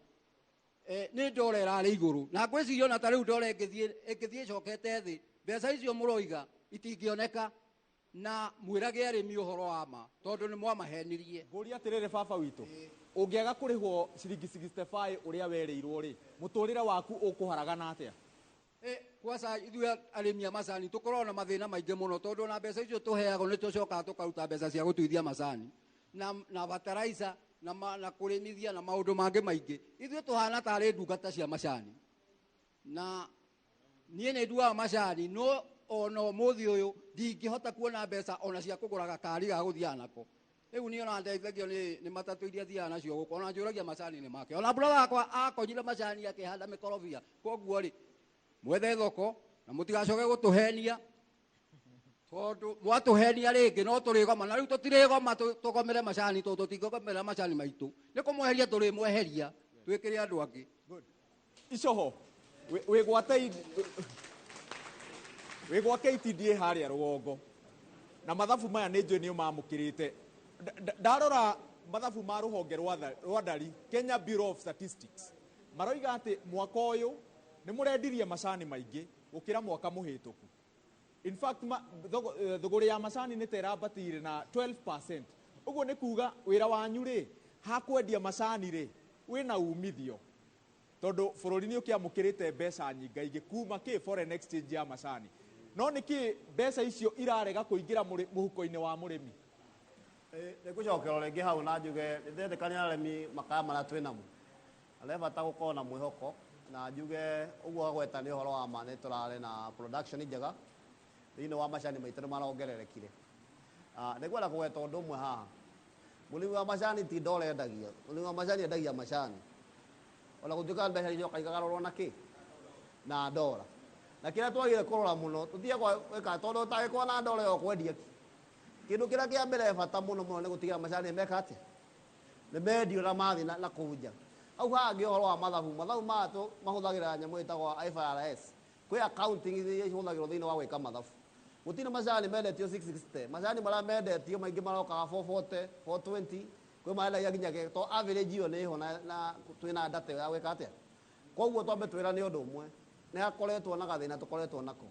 nĩ ndora ĩrarĩ igũrũ, na ngwĩciria ona ta rĩu ndora ĩngĩthiĩ ĩcokete thĩ, mbeca icio mũroiga itingĩoneka. Na mwĩrage arĩmi ũhoro wa ma, tondũ nĩ mwamahenirie. Ngũria atĩrĩrĩ, baba witũ, ũngĩaga kũrĩhwo ciringi 65 ũrĩa werĩirwo rĩ, mũtũrĩre waku ũkũharagana atĩa? Kwaca ithuĩ arĩmi a macani tũkoragwo na mathĩna maingĩ mũno, tondũ ona mbeca icio tũheagwo nĩ tũcokaga tũkaruta mbeca cia gũtuithia macani na fertilizer na kũrĩmithia na maũndũ mangĩ maingĩ. Ithuĩ tũhana tarĩ ndungata cia macani, na niĩ nĩ nduaga macani, no ona ũmũthĩ ũyũ ndingĩhota kuona mbeca ona cia kũgũra gakari ga gũthiaga nako. Rĩu niĩ ona ndeithagio nĩ matatũ iria thiaga nacio gũkũ, ona njũragia macani nĩ make. Ona brother wakwa akonyire macani akĩhanda mĩkorobia. Koguo rĩ, mwethe thoko na mũtigacoke gũtũhenia, tondũ mwatũhenia rĩngĩ no tũrĩgoma. Na rĩu tũtirĩgoma tũgomere macani, tondũ tũtingĩgomera macani maitũ, nĩ kũmweheria tũrĩmweheria twĩkĩre andũ angĩ. Icoho, wĩ gwa KTDA harĩa rũgongo, na mathabu maya nĩ njũĩ nĩ ũmamũkĩrĩte. Ndarora mathabu ma rũhonge rwa ndari, Kenya Bureau of Statistics, maroiga atĩ mwaka ũyũ nĩ mũrendirie macani maingĩ gũkĩra mwaka mũhĩtũku. In fact, thũgũrĩ ya macani nĩ ta ĩrambatĩire na 12%. Ũguo nĩ kuga wĩra wanyu rĩ, hakwendia macani rĩ, wĩna umithio. Tondũ bũrũri nĩ ũkĩamũkĩrĩte mbeca nyingaingĩ kuma kĩ foreign exchange ya macani. No nĩkĩ mbeca icio irarega kũingĩra mũhuko-inĩ wa mũrĩmi? Nĩ ngũcokera rĩngĩ hau na njuge nĩ ndĩretĩkania na arĩmi makaya marĩa twĩ namo. Na nĩ bata gũkorwo na mwĩhoko na njuge ũguo wagweta nĩ ũhoro wa ma, nĩ tũrarĩ na production njega thĩinĩ wa macani maitũ nĩ marongererekire. Nĩ ngwenda kũgweta ũndũ ũmwe haha. Mũrĩmi wa macani ti ndora endagia, mũrĩmi wa macani endagia macani. Ona gũtuĩka mbeca icoka ikagarũrwo na kĩ? Na ndora. Na kĩrĩa twagĩrĩire kũrora mũno, tũtige gwĩka tondũ ũtangĩkorwo na ndora ĩyo ũkwendia kĩ? Kĩndũ kĩrĩa kĩa mbere bata mũno mũno nĩ gũtigĩrĩra macani meka atĩa? Nĩ mendio na mathiĩ na kũu nja. Hau hangĩ ũhoro wa mathabu, mathabu maya mahũthagĩra nyamũ ĩtagwo IFRS. Kwĩ accounting iria ihũthagĩrwo thĩinĩ wa gwĩka mathabu. Gũtirĩ macani mendetio 660, macani marĩa mendetio maingĩ marokaga 440, 420, kwĩ marendagia nginya to average ĩyo nĩho na twĩna data ĩyo ya gwĩka atĩa. Koguo twambe twĩrane ũndũ ũmwe, nĩ hakoretwo na gathĩna tũkoretwo nako.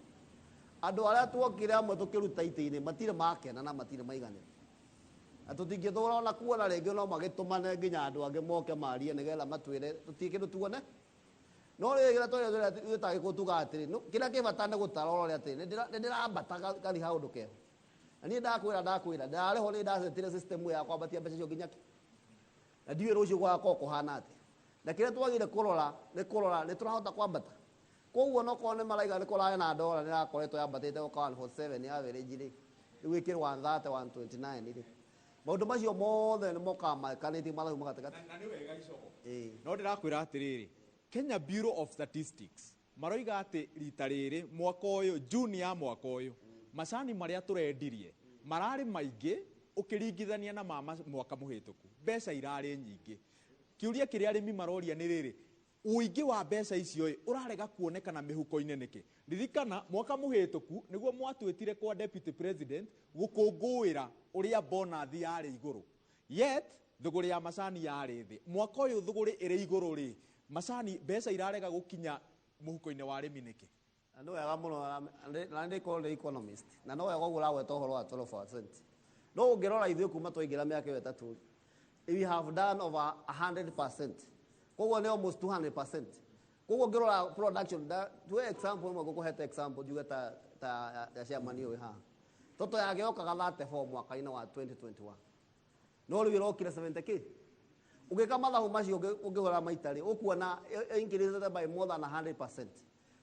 Andũ arĩa tuokire amwe tũkĩruta itĩ-inĩ matirĩ makena na matirĩ maiganĩra. Na tũtingĩthũra ona kuona rĩngĩ no magĩtũmane nginya andũ angĩ moke marie nĩgetha matwĩre tũtirĩ kĩndũ tuone. No rĩrĩ kĩrĩa twĩrĩ ithuĩ ta Gĩkũyũ tugaga atĩrĩ, kĩrĩa kĩ bata nĩ gũtara ũrore atĩrĩ, nĩ ndĩrambata ngathi kaũndũ keho. Na niĩ ndakwĩra, ndarĩho nĩ ndacetire system ya kwambatia mbeca icio nginya kĩ. Na ndiũĩ rũciũ gũgakorwo kũhana atĩa. Na kĩrĩa twagĩrĩire kũrora nĩ kũrora nĩ tũrahota kwambata. Koguo no korwo nĩ maraiga nĩ kũrarĩ na ndora nĩ ĩrakoretwo yambatĩte gũka 147 average rĩ, rĩu ĩkĩrĩ 130, 129 rĩ. Maũndũ macio mothe nĩ mokaga makanĩtie mathabu magatagatĩ. Na nĩ wega icogo. Ĩĩ. No ndĩrakwĩra atĩrĩrĩ, Kenya Bureau of Statistics maroiga atĩ rita rĩrĩ mwaka ũyũ, June ya mwaka ũyũ, macani marĩa tũrendirie mararĩ maingĩ ũkĩringithania na ma mwaka mũhĩtũku. Mbeca irarĩ nyingĩ. Kĩũria kĩrĩa arĩmi maroria nĩ rĩrĩ, ũingĩ wa mbeca icio ĩ ũrarega kuonekana mĩhuko-inĩ nĩkĩ? Ririkana mwaka mũhĩtũku nĩguo mwatwĩtire kwa Deputy President gũkũngũĩra ũrĩa bonathi yarĩ igũrũ. Yet thũgũrĩ ya macani yarĩ thĩ. Mwaka ũyũ thũgũrĩ ĩrĩ igũrũ rĩ, macani mbeca irarega gũkinya mũhuko-inĩ wa arĩmi nĩkĩ? Na nĩ wega mũno, na nĩ ndĩkorwo ndĩ economist. Na no wega ũguo ũragweta ũhoro wa 12%. No ũngĩrora ithuĩ kuma twaingĩra mĩaka ĩyo ĩtatũ, we have done over 100%. Koguo nĩ almost 200%. Koguo ũngĩrora production, tuwe example ĩmwe ngũkũhete example njuge ta ya chairman ũyũ haha. Toto yake yokaga 34 mwaka-inĩ wa 2021. No rĩu ĩrokire 70k. Ũngĩka mathabu macio ũngĩhũra maita rĩ, ũkuona increased by more than 100%.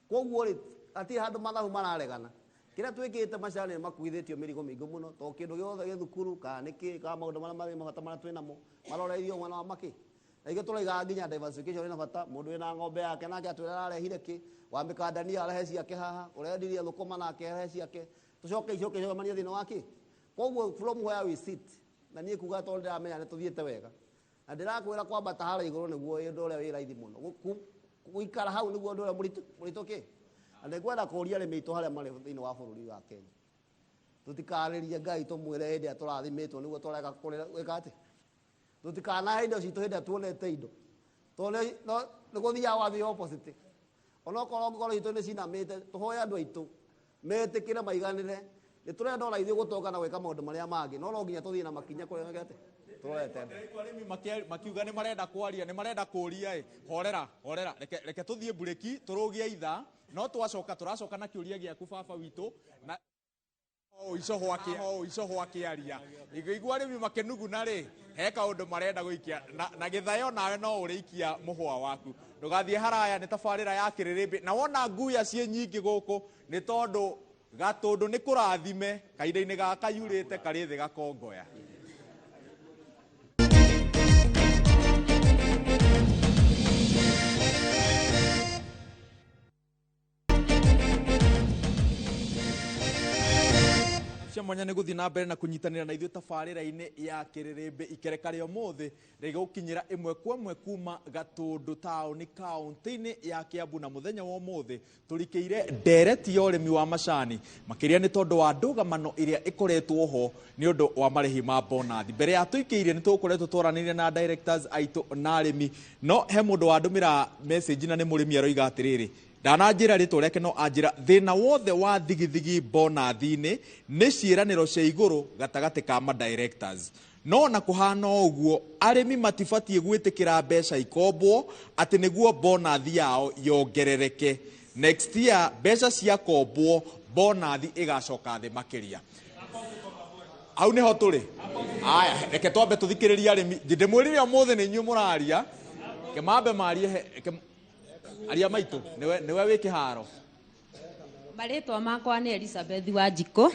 Koguo rĩ, hatirĩ handũ mathabu mararegana. Kĩrĩa twĩkĩte macani nĩ makuithĩtio mĩrigo mĩingĩ mũno, to kĩndũ gĩothe gĩ thukuru, kana nĩkĩ, kana maũndũ marĩa marĩ mabata marĩa twĩ namo, maroreirio mwena wa makĩ. Na ithuĩ tũraigaga nginya diversification ĩna bata, mũndũ wĩna ng'ombe yake nake atwĩra ararehire kĩ, wa mĩkandania arehe ciake haha, ũrendirie thũkũma nake arehe ciake, tũcoke icoke icemanie thĩinĩ wa kĩ. Koguo from where we sit, na niĩ kuga tondũ ndĩramenya nĩ tũthiĩte wega. Na ndĩrakwĩra kwambata harĩa igũrũ nĩguo ũndũ ũrĩa wĩ raithi mũno. Gũikara hau nĩguo ũndũ ũrĩa mũritũ kĩ. Na nĩngwenda kũũria arĩmi aitũ harĩa marĩ thĩinĩ wa bũrũri wa Kenya. Tũtikarĩrie Ngai tũmwĩre hĩndĩ ĩrĩa tũrathimĩtwo nĩguo tũrega gwĩka atĩa. Tũtikanahe indo citũ hĩndĩ ĩrĩa tuonete indo. Tondũ nĩ gũthiaga gwathiĩ opposite. Onokorwo ngoro itũ nĩ cinamĩte, tũhoe andũ aitũ metĩkĩre maiganĩre. Nĩ tũrenda ona ithuĩ gũtonga na gwĩka maũndũ marĩa mangĩ, no no nginya tũthiĩ na makinya kũrĩa mekĩte. Tũrorete mbere. Ndĩraigua arĩmi makiuga nĩ marenda kwaria, nĩ marenda kũũria ĩ. Horera, horera. Reke tũthiĩ mburĩki, tũrũgie ithaa, no twacoka, tũracoka na kĩũria gĩaku baba witũ. Na icoho akĩaria. Ingĩigua arĩmi makĩnuguna rĩ, he kaũndũ marenda gũikia. Na gĩthayo nawe no ũrĩikia mũhũa waku. Ndũgathiĩ haraya, nĩ tabarĩra ya kĩrĩrĩmbĩ. Na wona nguya ciĩ nyingĩ gũkũ, nĩ tondũ Gatũndũ nĩ kũrathime, kahinda-inĩ gaka yurĩte karĩ thĩ gakongoya. Cia mwanya nĩ gũthiĩ na mbere na kũnyitanĩra na ithuĩ tabarĩra-inĩ ya kĩrĩrĩmbĩ ikereka rĩa ũmũthĩ rĩgũkinyĩra ĩmwe kwa ĩmwe kuma Gatũndũ taũni kaũntĩ-inĩ ya Kiambu, na mũthenya wa ũmũthĩ tũrikĩire ndereti ya ũrĩmi wa macani makĩria nĩ tondũ wa ndũgamano ĩrĩa ĩkoretwo ho nĩ ũndũ wa marĩhi ma bonathi. Mbere ya tũikĩire nĩ tũgũkoretwo twaranĩria na directors aitũ na arĩmi, no he mũndũ wandũmĩra message na nĩ mũrĩmi aroiga atĩrĩrĩ, ndananjĩra rĩtwa rĩake no anjĩra thĩna wothe wa thigithigi bonathi-inĩ nĩ ciĩranĩro cia igũrũ gatagatĩ ka ma directors. No na kũhana ũguo, arĩmi matibatiĩ gwĩtĩkĩra mbeca ikombwo atĩ nĩguo bonathi yao yongerereke. Next year mbeca ciakombwo, bonathi ĩgacoka thĩ makĩria. Hau nĩho tũrĩ. Aya, reke twambe tũthikĩrĩrie arĩmi. Ndĩmwĩrire ũmũthĩ nĩ inyuĩ mũraria. Reke mambe marie. Aria maitũ, nĩwe wĩ kĩharo. Marĩtwa makwa nĩ Elizabeth Wanjikũ,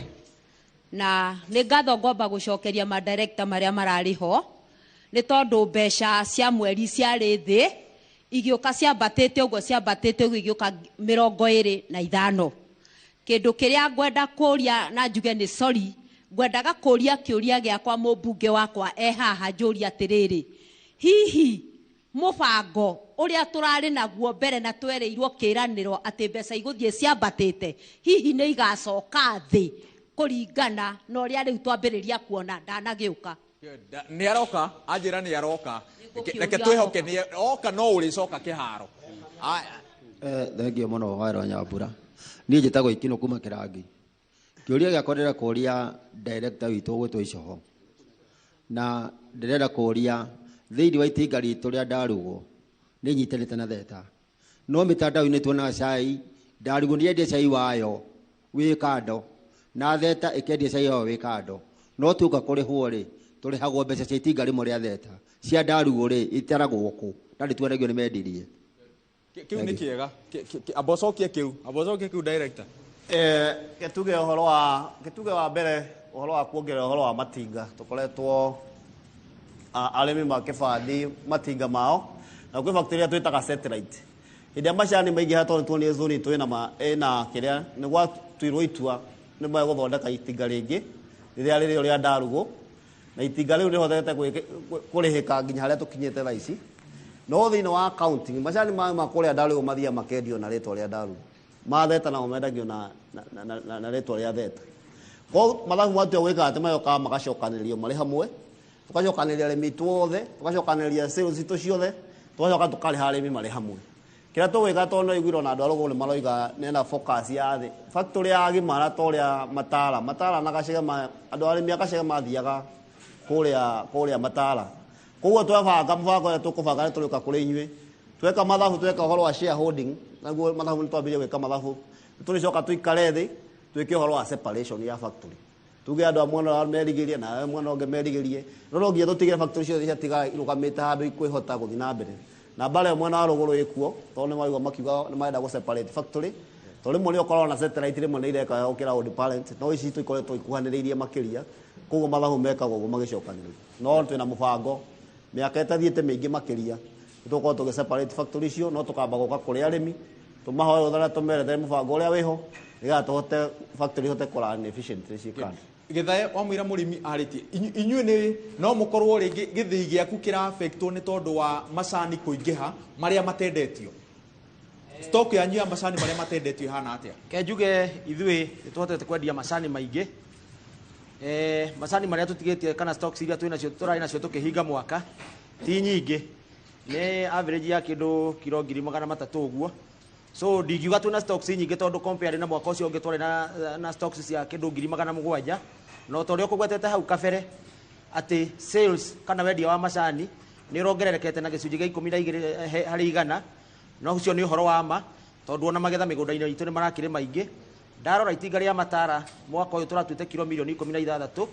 na nĩ ngatho ngwamba gũcokeria madirekta marĩa mararĩ ho, nĩ tondũ mbeca cia mweri ciarĩ thĩ, igĩũka ciambatĩte ũguo, ciambatĩte ũguo, igĩũka 25. Kĩndũ kĩrĩa ngwenda kũria na njuge nĩ sorry, ngwendaga kũria kĩũria gĩakwa mũmbunge wakwa e haha, njũria atĩrĩrĩ, hihi mũbango ũrĩa tũrarĩ naguo mbere na twereirwo kĩranĩro atĩ mbeca igũthiĩ ciambatĩte, hihi nĩ igacoka thĩ kũringana na ũrĩa rĩu twambĩrĩria kuona ndanagĩũka? Nĩ aroka, anjĩra nĩ aroka. Reke twĩhoke nĩ oka, no ũrĩcoka kĩharo. Aya. Thengio mũno, Waero Nyambura. Niĩ njĩtagwo Ikino kuma Kĩrangi. Kĩũria gĩakwa ndĩrenda kũria director witũ ũgwĩtwo Icoho, na ndĩrenda kũria thĩinĩ wa itinga ritũ rĩa Ndarugũ nĩ nyitanĩte na Theta, no mĩtandao-inĩ tuonaga cai Ndarugũ nĩ yendia cai wayo wĩ kando na Theta ĩkendia cai wayo wĩ kando, no tuoka kũrĩhwo rĩ, tũrĩhagwo mbeca cia itinga rĩmwe rĩa Theta, cia Ndarugũ rĩ itaragwo kũ na nĩtuonagio nĩ mendirie? Kĩu nĩ kĩega. Amba ũcokie kĩu, amba ũcokie kĩu, director. Gĩtuge ũhoro wa gĩtuge wa mbere, ũhoro wa kuongerera ũhoro wa matinga, tũkoretwo arĩmi makĩbandi matinga mao, na kwĩ factory ĩrĩa twĩtaga satellite. Hĩndĩ ĩrĩa macani maingĩha, tondũ tuonire zone itũ ĩna ĩna kĩrĩa, nĩ gwatuirwo itua nĩ megũthondeka itinga rĩngĩ rĩrĩa rĩrĩ rĩa Ndarugũ, na itinga rĩu rĩhotete kũrĩhĩka nginya harĩa tũkinyĩte thaa ici. No thĩinĩ wa county, macani ma kũrĩa Ndarugũ mathiaga makendio na rĩtwa rĩa Ndarugũ, ma Theta namo mendagio na rĩtwa rĩa Theta. Koguo mathabu matua gwĩka atĩ magokaga magacokanĩrĩrio marĩ hamwe, tũgacokanĩrĩria arĩmi itũ othe, tũgacokanĩrĩria sales citũ ciothe, tũgacoka tũkarĩha arĩmi marĩ hamwe. Kĩrĩa tũgwĩka, tondũ no iguire ona andũ a rũgũrũ nĩ maroiga nena focus ya thĩ factory ya gimara, ta ũrĩa Matara na Gacege, andũ arĩmi a Gacege mathiaga kũrĩa Matara. Koguo twabanga mũbango ũrĩa tũkũbanga, nĩ tũrĩũka kũrĩ inyuĩ tweka mathabu, tweka ũhoro wa shareholding. Naguo mathabu, nĩ twambĩrĩrie gwĩka mathabu, tũrĩcoka tũikare thĩ twĩke ũhoro wa separation ya factory, tuge andũ a mwena ũrĩa merigĩrie na mwena ũngĩ merigĩrie, no nginya tũtigĩre factory ciothe ciatigara irũgamĩte handũ ikwĩhota gũthiĩ na mbere. Na mbara ĩyo mwena wa rũgũrũ ĩkuo, tondũ nĩ maigua makiuga nĩ marenda gũ separate factory, tondũ rĩmwe nĩ ũkoragwo na satellite, rĩmwe nĩ ireka gũkĩra old parent, no ici tũikoretwo ikuhanĩrĩirie makĩria. Koguo mathabu mekagwo ũguo magĩcokanĩrĩria, no twĩna mũbango mĩaka ĩtathiĩte mĩingĩ makĩria nĩ tũgũkorwo tũgĩ separate factory icio, no tũkamba gũka kũrĩ arĩmi tũmahoe rũtha na tũmerethere mũbango ũrĩa wĩho, nĩgetha tũhote factory ihote kũ run efficiently ciĩ kando. Gĩthae wamwĩra mũrĩmi arĩtie, inyuĩ nĩ no mũkorwo rĩngĩ gĩthĩi gĩaku kĩra-affectwo nĩ tondũ wa macani kũingĩha marĩa matendetio. Stock yanyu ya macani marĩa matendetio ĩhana atĩa? Ke njuge ithuĩ nĩ tũhotete kwendia macani maingĩ. Macani marĩa tũtigĩtie kana stocks iria twĩ nacio, tũrarĩ nacio tũkĩhinga mwaka, ti nyingĩ, nĩ average ya kĩndũ kiro 300,000 ũguo. So ndingiuga twĩna stocks nyingĩ, tondũ compare na mwaka ũcio ũngĩ twarĩ na stocks cia kĩndũ 700,000. No ta ũrĩa ũkũgwetete hau kabere atĩ sales kana wendia wa macani nĩ ũrongererekete na gĩcunjĩ gĩa 12 harĩ igana, no ũcio nĩ ũhoro wa ma, tondũ ona magetha mĩgũnda-inĩ itũ nĩ marakĩrĩ maingĩ. Ndarora itinga rĩa Matara, mwaka ũyũ tũratuĩte kiro mirioni 16,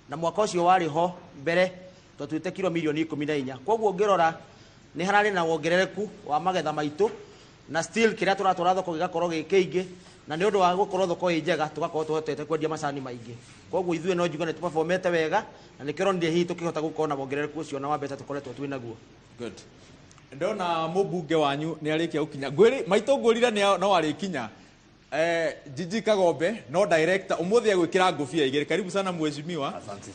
na mwaka ũcio warĩ ho mbere twatuĩte kiro mirioni 14. Koguo ũngĩrora nĩ hararĩ na wongerereku wa magetha maitũ, na still kĩrĩa tũratwara thoko gĩgakorwo gĩ kĩingĩ, na nĩ ũndũ wa gũkorwo thoko ĩ njega, tũgakorwo tũhotete kwendia macani maingĩ. Koguo ithuĩ no njuge nĩ tũperformete wega, na nĩkĩo ũronire hihi tũkĩhota gũkorwo na wongerereku ũcio na wa mbeca tũkoretwo twĩ naguo. Good. Ndona mũmbunge wanyu nĩ arĩkia gũkinya. Ngwĩri maitũ, ngwĩrire no arĩkinya. Jiji Kagombe no director ũmũthĩ egwĩkĩra ngũbia igĩrĩ. Karibu sana, mheshimiwa. Asante.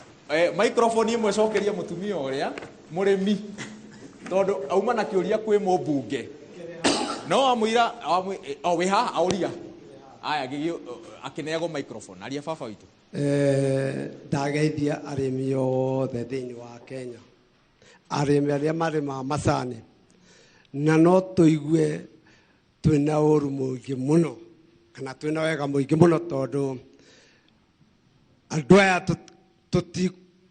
Microphone ĩmwe cokeria mũtumia ũrĩa mũrĩmi, tondũ auma na kĩũria kwĩ mũmbunge, no amwĩra o wĩ haha aũria aya akĩneagwo microphone. Aria, baba witũ. Ndageithia arĩmi othe thĩinĩ wa Kenya, arĩmi arĩa marĩmaga macani, na no tũigue twĩna ũru mũingĩ mũno kana twĩna wega mũingĩ mũno, tondũ andũ aya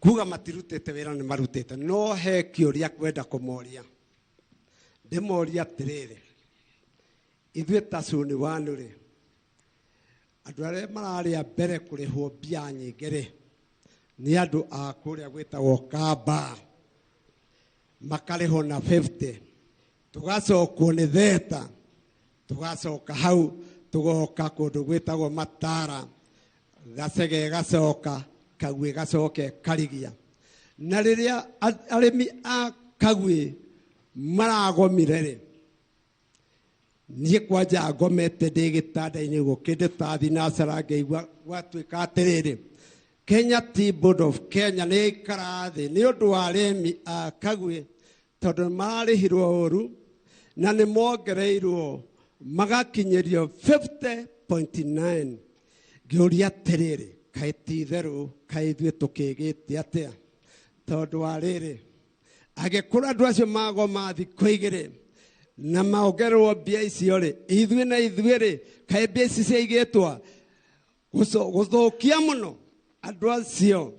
Kuga matirutĩte wĩra nĩ marutĩte, no he kĩũria kwenda kũmoria. Ndĩmoria atĩrĩrĩ, ithuĩ ta Suni One rĩ, andũ arĩa mararĩ a mbere kũrĩhwo mbia nyingĩ rĩ, nĩ andũ a kũrĩa gwĩtagwo Kamba, makarĩhwo na 50, tũgacokwo nĩ Theta, tũgacoka hau tũgoka kũndũ gwĩtagwo Matara, Gacege gacoka, Kagwĩ gacoke Karigia. Na rĩrĩa arĩmi a Kagwĩ maragomire rĩ, niĩ kwanja ngomete ndĩ gĩtanda-inĩ ũguo kĩndũ ta thinacara ngĩigua gwatuĩka atĩrĩrĩ, Kenya Tea Board of Kenya nĩ ĩikara thĩ nĩ ũndũ wa arĩmi a Kagwĩ tondũ mararĩhirwo ũru na nĩ mongereirwo magakinyĩrio 50.9. Ngĩũria atĩrĩrĩ, kaĩ ti itherũ, kaĩ ithuĩ tũkĩgĩte atĩa? Tondũ wa rĩrĩ, angĩkorwo andũ acio magoma thikũ igĩrĩ na maongererwo mbia icio rĩ, ithuĩ na ithuĩ rĩ, kaĩ mbia ici ciaigĩtwo gũthũkia mũno andũ acio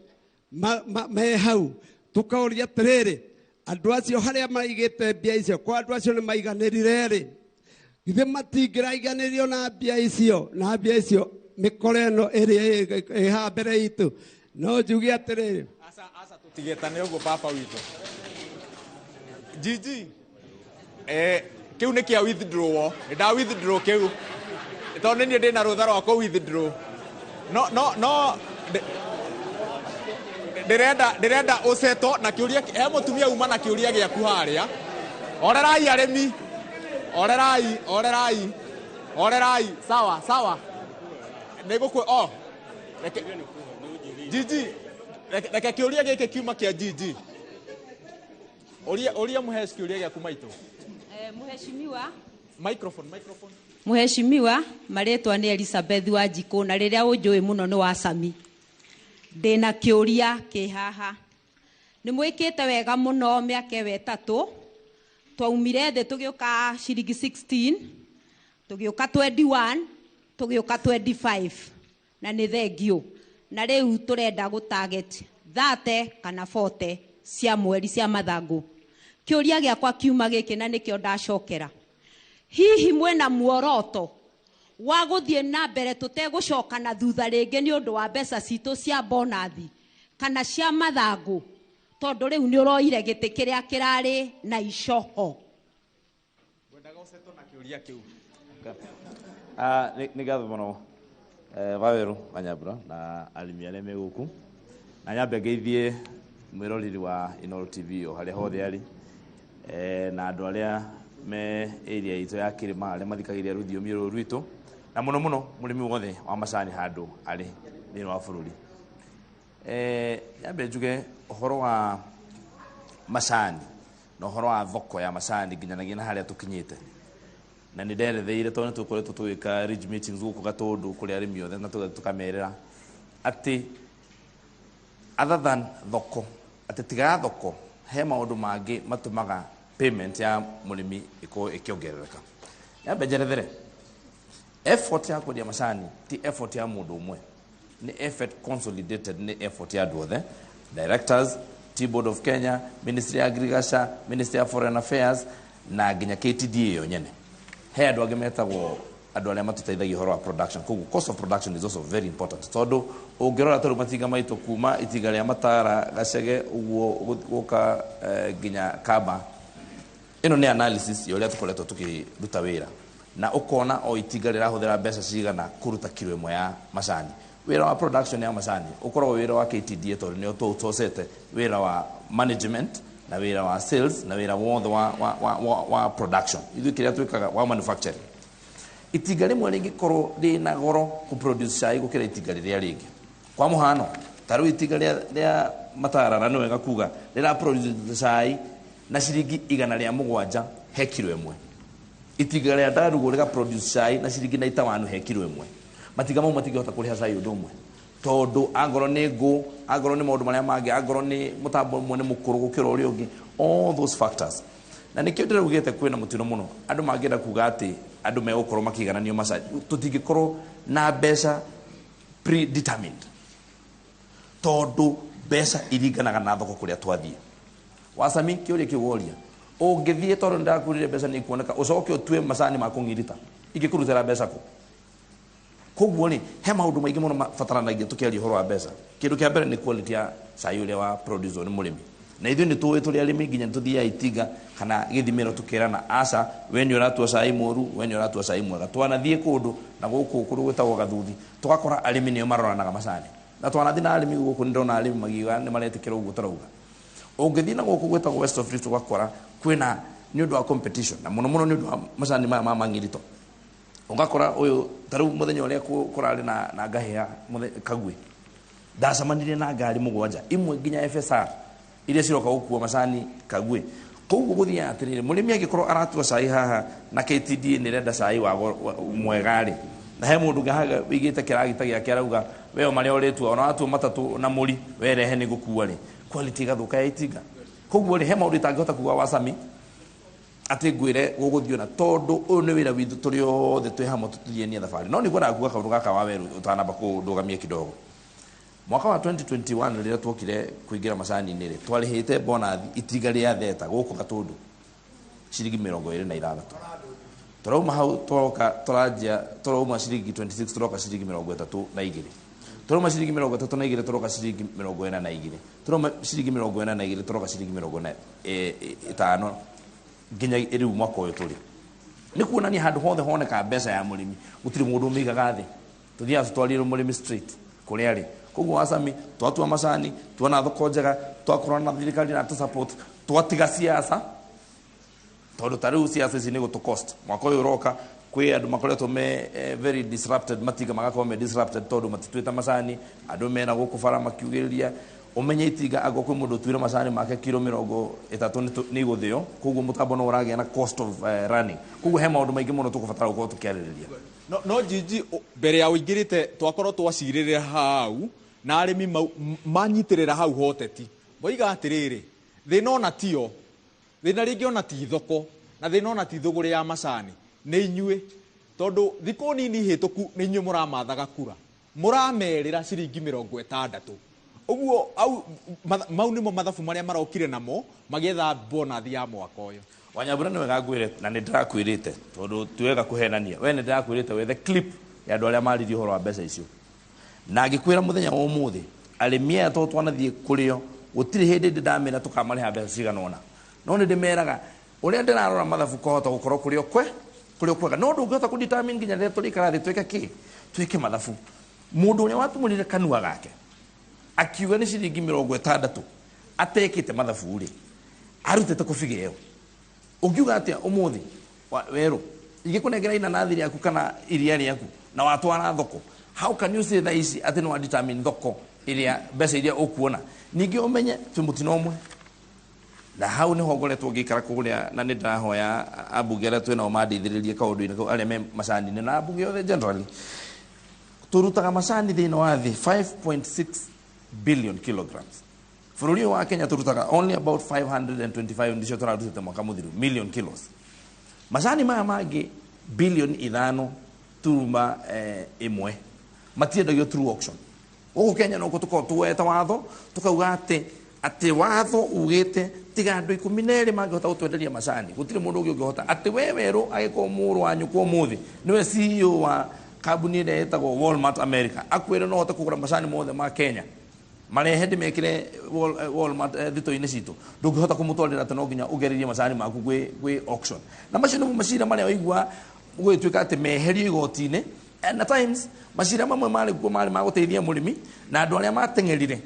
me hau. Tũkaũria atĩrĩrĩ, andũ acio harĩa maigĩte mbia icio, kwa andũ acio nĩ maiganĩrire rĩ, githĩ matingĩraiganĩrio na mbia icio, na mbia icio mĩkora ĩno ĩrĩa ĩ haha mbere itũ. No njuge atĩrĩrĩ, Aca, aca, tũtigĩtane ũguo baba witũ. Gigi, kĩu nĩ kĩa withdraw, nĩ nda withdraw kĩu tondũ nĩ niĩ ndĩna rũtha rwa kũ withdraw. No no no ndĩrenda ũceto na kĩũria. He mũtumia uma na kĩũria gĩaku harĩa. Orerai arĩmi, orerai, orerai, orerai. Sawa sawa, nĩ gũkũ o reke Gigi, reke kĩũria gĩkĩ kiuma kĩa Gigi. Ũria, ũria mũhesh kĩũria gĩaku maitũ. Mheshimiwa. Microphone, microphone. Mheshimiwa, marĩtwa nĩ Elizabeth Wanjikũ, na rĩrĩa ũnjũĩ mũno nĩ wa Sami. Ndĩna kĩũria kĩ haha. Nĩ mwĩkĩte wega mũno mĩaka ĩyo 3. Twaumire thĩ tũgĩũka ciringi 16, tũgĩũka 21, tũgĩũka 25, na nĩ thengiũ. Na rĩu tũrenda gũ target 30 kana 40 cia mweri cia mathangũ. Kĩũria gĩakwa kiuma gĩkĩ na nĩkĩo ndacokera. Hihi mwĩna muoroto wa gũthiĩ na mbere tũtegũcoka na thutha rĩngĩ nĩ ũndũ wa mbeca citũ cia bonathi kana cia mathangũ, tondũ rĩu nĩ ũroire gĩtĩ kĩrĩa kĩrarĩ na icoho? Ngwendaga ũcetwo na kĩũria kĩu. Nĩ ngatho mũno, Waweru wa Nyambura na arĩmi arĩa me gũkũ, na nyambe ngeithie mwĩroreri wa Inooro TV o harĩa hothe arĩ, na andũ arĩa me area itũ ya kĩrĩma arĩa mathikagĩrĩria rũthiomi rũrũ rwitũ, na mũno mũno mũrĩmi wothe wa macani handũ arĩ thĩinĩ wa bũrũri. Nyambe njuge ũhoro wa macani na ũhoro wa thoko ya macani nginyanagia na harĩa tũkinyĩte, na nĩ nderetheire tondũ nĩ tũkoretwo tũgĩka ridge meetings gũkũ Gatũndũ kũrĩ arĩmi othe, na tũkamerĩra atĩ other than thoko, atĩ tiga thoko, he maũndũ mangĩ matũmaga payment ya mũrĩmi ĩkorwo ĩkĩongerereka. Nyambe njerethere effort ya kwendia macani ti effort ya mũndũ ũmwe, nĩ effort consolidated, nĩ effort ya andũ othe, directors, Tea Board of Kenya, Ministry ya Agriculture, Ministry ya Foreign Affairs na nginya KTDA yo nyene. He andũ angĩ metagwo andũ arĩa matũteithagia ũhoro wa production. Koguo cost of production is also very important, tondũ ũngĩrora tarĩu matinga maitũ kuma itinga rĩa Matara, Gacege ũguo gũka nginya Kamba, ĩno nĩ analysis ya ũrĩa tũkoretwo tũkĩruta wĩra, na ũkona o itinga rĩrahũthĩra mbeca cigana kũruta kiro ĩmwe ya macani. Wĩra wa production ya macani ũkoragwo wĩra wa KTDA, tondũ nĩo tũũtocete wĩra wa management na wĩra wa sales na wĩra wothe wa production. Ithuĩ kĩrĩa twĩkaga wa manufacturing, itinga rĩmwe rĩngĩkorwo rĩna goro kũ produce cai gũkĩra itinga rĩrĩa rĩngĩ. Kwa mũhano, ta rĩu itinga rĩa Matara, na nĩ wega kuga rĩra produce cai na ciringi 107 he kiro ĩmwe, itinga rĩa Ndarugo rĩga produce cai na ciringi 91 he kiro ĩmwe. Matinga mau matingĩhota kũrĩha cai ũndũ ũmwe, tondũ angorwo nĩ ngũ, angorwo nĩ maũndũ marĩa mangĩ, angorwo nĩ mũtambo ũmwe nĩ mũkũrũ gũkĩra ũrĩa ũngĩ, all those factors. Na nĩkĩo ndĩraugĩte kwĩna mũtino mũno andũ mangĩenda kuga atĩ andũ megũkorwo makĩigananio macani. Tũtingĩkorwo na mbeca predetermined, tondũ Mbeca iringanaga na thoko kũrĩa twathiĩ. Wacami kĩũria kĩu woria, ũngĩthiĩ tondũ nĩndakwĩrire mbeca nĩ ikuoneka, ũcoke ũtue macani ma kũng'irita, ingĩkũrutĩra mbeca kũ? Koguo rĩ, he maũndũ maingĩ mũno mabataranagia tũkĩaria ũhoro wa mbeca. Kĩndũ kĩa mbere nĩ quality ya cai ũrĩa wa produce nĩ mũrĩmi, na ithuĩ nĩ tũĩ tũrĩ arĩmi nginya nĩ tũthiaga itinga kana gĩthimĩro tũkerana, aca, we nĩ ũratua cai mũru, we nĩ ũratua cai mwega. Twanathiĩ kũndũ na gũkũ kũndũ gwĩtagwo Gathuthi, tũgakora arĩmi nĩo maroranaga macani, na twanathiĩ na arĩmi gũkũ, nĩ ndona arĩmi magiuga nĩ maretĩkĩra ũguo tũrauga. Ũngĩthiĩ na gũkũ gwĩtagwo West of Rift, ũgakora kwĩna nĩ ũndũ wa competition, na mũno mũno nĩ ũndũ wa macani maya ma mang'irito, ũgakora ũyũ ta rĩu mũthenya ũrĩa kũrarĩ na ngahĩha Kagwĩ, ndacemanirie na ngari 7, imwe nginya FSR iria ciroka gũkua macani Kagwĩ. Koguo gũthiaga atĩrĩrĩ, mũrĩmi angĩkorwo aratua cai haha na KTDA nĩ ĩrenda cai wa mwega rĩ, na he mũndũ ũngĩ haha wĩigĩte kĩragita gĩake arauga we o marĩa ũrĩtua, ona watua matatũ na mũri we rehe nĩ gũkua rĩ, quality ĩgathũka ya itinga. Koguo rĩ, he maũndũ itangĩhota kuga wacami atĩ ngwĩre gũgũthiĩ ona, tondũ ũyũ nĩ wĩra witũ tũrĩ othe twĩ hamwe tũthianie thabarĩ. No nĩguo kuga kaũndũ gaka wa werũ ũtanamba kũndũgamia kidogo. Mwaka wa 2021 rĩrĩa tuokire kũingĩra macani-inĩ rĩ, twarĩhĩte bonathi itinga rĩa theta gũkũ Gatũndũ ciringi 26. Tũrauma hau tũroka tũranjia, tũrauma ciringi 26 tũroka ciringi 32, tũrauma ciringi 32 tũroka ciringi 42, tũrauma ciringi 42 tũroka ciringi 45 nginya rĩu mwaka ũyũ tũrĩ. Nĩ kuonania handũ hothe honeka mbeca ya mũrĩmi, gũtirĩ mũndũ ũmĩigaga thĩ, tũthiaga tũtwarire mũrĩmi straight kũrĩa arĩ. Koguo wacami, twatua macani, tuona thoko njega, twakorwo na thirikari na tũ support, twatiga siasa, tondũ ta rĩu siasa ici nĩ gũtũ cost. Mwaka ũyũ ũroka kwĩ andũ makoretwo me very disrupted, matinga magakorwo me disrupted tondũ matituĩte macani, andũ mena gũkũ bara makiugĩrĩria. Ũmenye itinga angĩkorwo kwĩ mũndũ ũtuire macani make kiro 30 nĩ igũthĩo, koguo mũtambo no ũragĩa na cost of running. Koguo he maũndũ maingĩ mũno tũkũbatara gũkorwo tũkĩarĩrĩria. No Njinji, mbere ya ũingĩrĩte twakorwo twacirĩrĩra hau na arĩmi manyitĩrĩra hau hoteti, moiga atĩrĩrĩ, thĩna ona tio thĩna, rĩngĩ ona ti thoko, na thĩna ona ti thũgũrĩ ya macani, nĩ inyuĩ, tondũ thikũ nini hĩtũku nĩ inyuĩ mũramathaga kura, mũramerĩra ciringi 60. Ũguo au mau nĩmo mathabu marĩa marokire namo magĩetha bonathi ya mwaka ũyũ. Wanyambura, nĩ wega ngwĩre, na nĩ ndĩrakwĩrĩte, tondũ ti wega kũhenania we, nĩ ndĩrakwĩrĩte wethe clip ya andũ arĩa maririe ũhoro wa mbeca icio, na ngĩkwĩra mũthenya wa ũmũthĩ arĩmi aya to twanathiĩ kũrĩo, gũtirĩ hĩndĩ ndĩ ndamĩra tũkamarĩha mbeca cigana ũna, no nĩ ndĩmeraga ũrĩa ndĩrarora mathabu kũhota gũkorwo kũrĩ o kwe kũrĩ o kwega, no ndũngĩhota kũ-determine nginya rĩrĩa tũrĩikara thĩ twĩke kĩ, twĩke mathabu. Mũndũ ũrĩa watumũrire kanua gake akiuga nĩ ciringi 60 atekĩte mathabu rĩ, arutĩte kũbiga ĩyo, ũngiuga atĩa ũmũthĩ werũ ingĩkũnengera inanathi rĩaku kana iria rĩaku na watwara thoko? How can you say thaa ici atĩ nĩ wa determine thoko ĩrĩa mbeca iria ũkuona? Ningĩ ũmenye twĩ mũtino ũmwe, na hau nĩho ngoretwo ngĩikara kũrĩa, na nĩ ndĩrahoya ambunge arĩa twĩnao mandeithĩrĩrie kaũndũ-inĩ kau, arĩa me macani-inĩ na ambunge othe generally. Tũrutaga macani thĩinĩ wa thĩ 5.6 billion kilograms. Bũrũri ũyũ wa Kenya tũrutaga only about 525, ndicio tũrarutĩte mwaka mũthiru, million kilos. Macani maya mangĩ bilioni ithano turuma ĩmwe matiendagio through auction gũkũ Kenya. No tũkorwo tuoete watho tũkauga atĩ watho ugĩte tiga andũ 12 mangĩhota gũtwenderia macani, gũtirĩ mũndũ ũngĩ ũngĩhota. Atĩ we werũ, agĩkorwo mũrũ wa nyũkwa ũmũthĩ nĩwe CEO wa kambuni ĩrĩa ĩtagwo Walmart America, akwĩre no hote kũgũra macani mothe ma Kenya marehe ndĩmekĩre Walmart thito-inĩ citũ, ndũngĩhota kũmũtwarĩra, atĩ no nginya ũgererie macani maku gwĩ auction. Na macio nĩmo macira marĩa waigua gũgĩtuĩka atĩ meherio igoti-inĩ. And at times macira mamwe marĩ kuo marĩ ma gũteithia mũrĩmi na andũ arĩa mateng'erire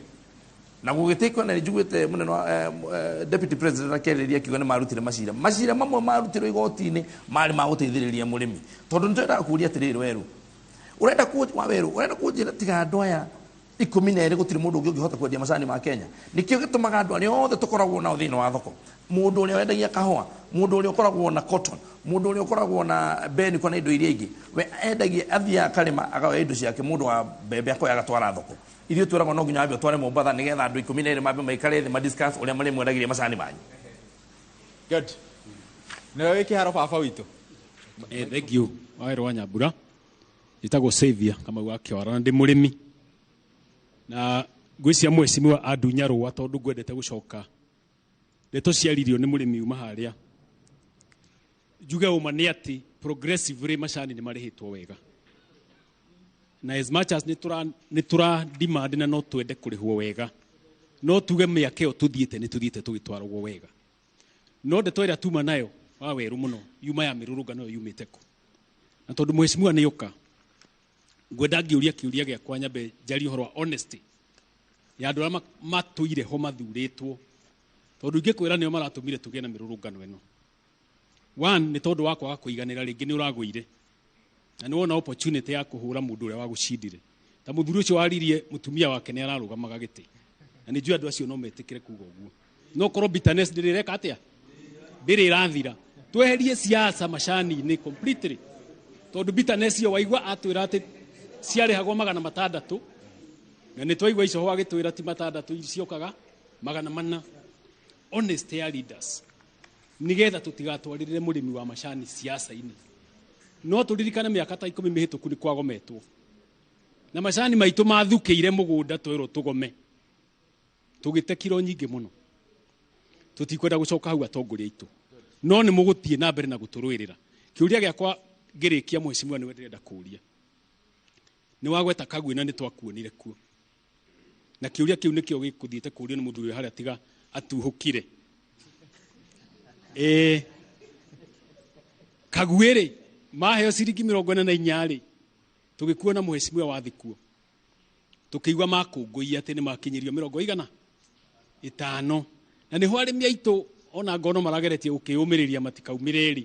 na gũgĩtuĩka, na nĩnjiguĩte mũnene wa deputy president akĩarĩria akiuga nĩ marutire macira mamwe marutirwo igoti-inĩ marĩ ma gũteithĩrĩria mũrĩmi, tondũ nĩtwendaga kũũria atĩrĩrĩ, werũ ũrenda ku wa werũ ũrenda kũnjĩra tiga andũ aya 12 gũtirĩ mũndũ ũngĩ ũngĩhota kwendia macani ma Kenya? Nĩkĩo gĩtũmaga andũ arĩa othe tũkoragwo nao thĩinĩ wa thoko, mũndũ ũrĩa wendagia kahũa, mũndũ ũrĩa ũkoragwo na cotton, mũndũ ũrĩa ũkoragwo na beniko na indo iria ingĩ, we endagia, athiaga akarĩma akoya indo ciake, mũndũ wa mbembe akoya agatwara thoko. Ithuĩ twĩragwo no nginya wambe ũtware Mombatha nĩgetha andũ 12 mambe maikare thĩ madiscuss ũrĩa marĩmwendagĩria macani manyu. Good, nĩwe wĩ kĩharo baba witũ. Thank you. Wawerũ wa Nyambura. Njĩtagwo Saviour Kamau wa Kĩwara na ndĩ mũrĩmi. Na Ngwĩciria mheshimiwa andunya rũa tondũ ngwendete gũcoka ndeto ciaririo nĩ mũrĩmi uma harĩa. Njuge ũma nĩ atĩ progressively macani nĩ marĩhĩtwo wega, na as much as nĩ tũra demand na no twende kũrĩhwo wega, no tuge mĩaka ĩyo tũthiĩte nĩ tũthiĩte tũgĩtwaragwo wega. No ndeto ĩrĩa tuma nayo wa werũ mũno yuma ya mĩrũrũngano ĩyo yumĩte kũ? Na tondũ mheshimiwa nĩ ũka, ngwenda ngĩũria kĩũria gĩakwa nyambe njarie ũhoro wa honesty ya andũ arĩa matũire ho mathurĩtwo, tondũ ingĩkwĩra nĩo maratũmire tũgĩe na mĩrũrũngano ĩno. One, nĩ tondũ wa kwaga kũiganĩra, rĩngĩ nĩ ũragũire na nĩ wona opportunity ya kũhũra mũndũ ũrĩa wagũcindire. Ta mũthuri ũcio waririe, mũtumia wake nĩ ararũgamaga gĩtĩ, na nĩ njũĩ andũ acio no metĩkĩre kuga ũguo. No korwo bitterness ndĩrĩreka atĩa, ndĩrĩ ĩrathira. Tweherie siasa macani-inĩ completely, tondũ bitterness ĩyo waigua atwĩra atĩ ciarĩhagwo 600, na nĩ twaigua icoho agĩtwĩra ti 600, ciokaga 400. Honesty ya leaders, nigetha tũtigatwarĩrĩre mũrĩmi wa macani siasa-inĩ. No tũririkane mĩaka ta 10 mĩhĩtũku nĩ kwagometwo na macani maitũ mathukĩire mũgũnda, twerwo tũgome, tũgĩte kiro nyingĩ mũno. Tũtikwenda gũcoka hau, atongoria aitũ, no nĩ mũgũthiĩ na mbere na gũtũrũĩrĩra. Kĩũria gĩakwa ngĩrĩkia, mheshimiwa, nĩwe ndĩrenda kũũria. Nĩ wagweta Kagui na nĩ twakuonire kuo, na kĩũria kĩu nĩkĩo gĩkũthiĩte kũũrio nĩ mũthuri ũyũ harĩa tiga atuhũkire. Kagui rĩ, maheo ciringi 44 rĩ, tũgĩkuona mheshimiwa wathi kuo, tũkĩigua makũngũiya atĩ nĩ makinyĩrio 500, na nĩho arĩmi aitũ ona ngono marageretie gũkĩyũmĩrĩria matikaumĩre rĩ,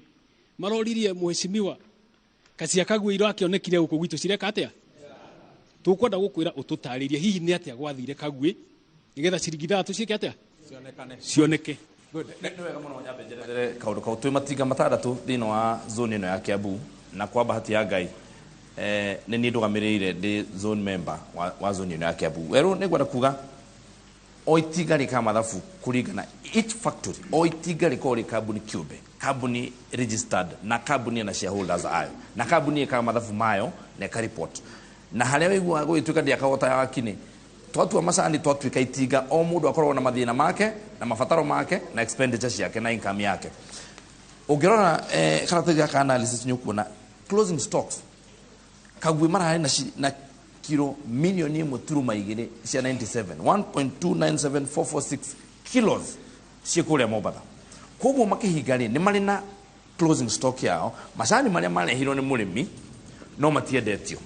maroririe mheshimiwa kacia Kagui irakĩonekire gũkũ gwitũ cireka atĩa? Tũkwenda gũkwĩra ũtũtarĩrie hihi nĩ atĩa gwathire Kagui nĩgetha ciringi 6 ciĩke atĩa, cionekane. Cioneke. Good. Nĩ wega mũno nyambe njerethere kaũndũ kau. Twĩ matinga 6 thĩinĩ wa zone ĩno ya Kiambu, na kwa bahati ya Ngai nĩ niĩ ndũgamĩrĩire, ndĩ zone member wa zone ĩno ya Kiambu. Werũ nĩ ngwenda kuga o itinga rĩkaga mathabu kũringana each factory, o itinga rĩkoragwo rĩ kambuni kĩũmbe, kambuni registered, na kambuni ĩna shareholders ayo, na kambuni ĩkaga mathabu mayo na ĩka report. Na harĩa wĩiguaga gũgĩtuĩka ndĩakagwo ta ya wakinĩ, twatua macani twatuĩka itinga, o mũndũ akoragwo na mathĩna make na mabataro make na expenditure ciake na income yake. Ũngĩrora karatathi gaka analysis, nĩ ũkuona closing stocks Kagui mararĩ na kiro 1.2 million cia 97, 1.297446 kilos ciĩ kũrĩa Mombatha. Koguo makĩhinga rĩ, nĩ marĩ na closing stock yao, macani marĩa marehirwo nĩ mũrĩmi no matiendetio.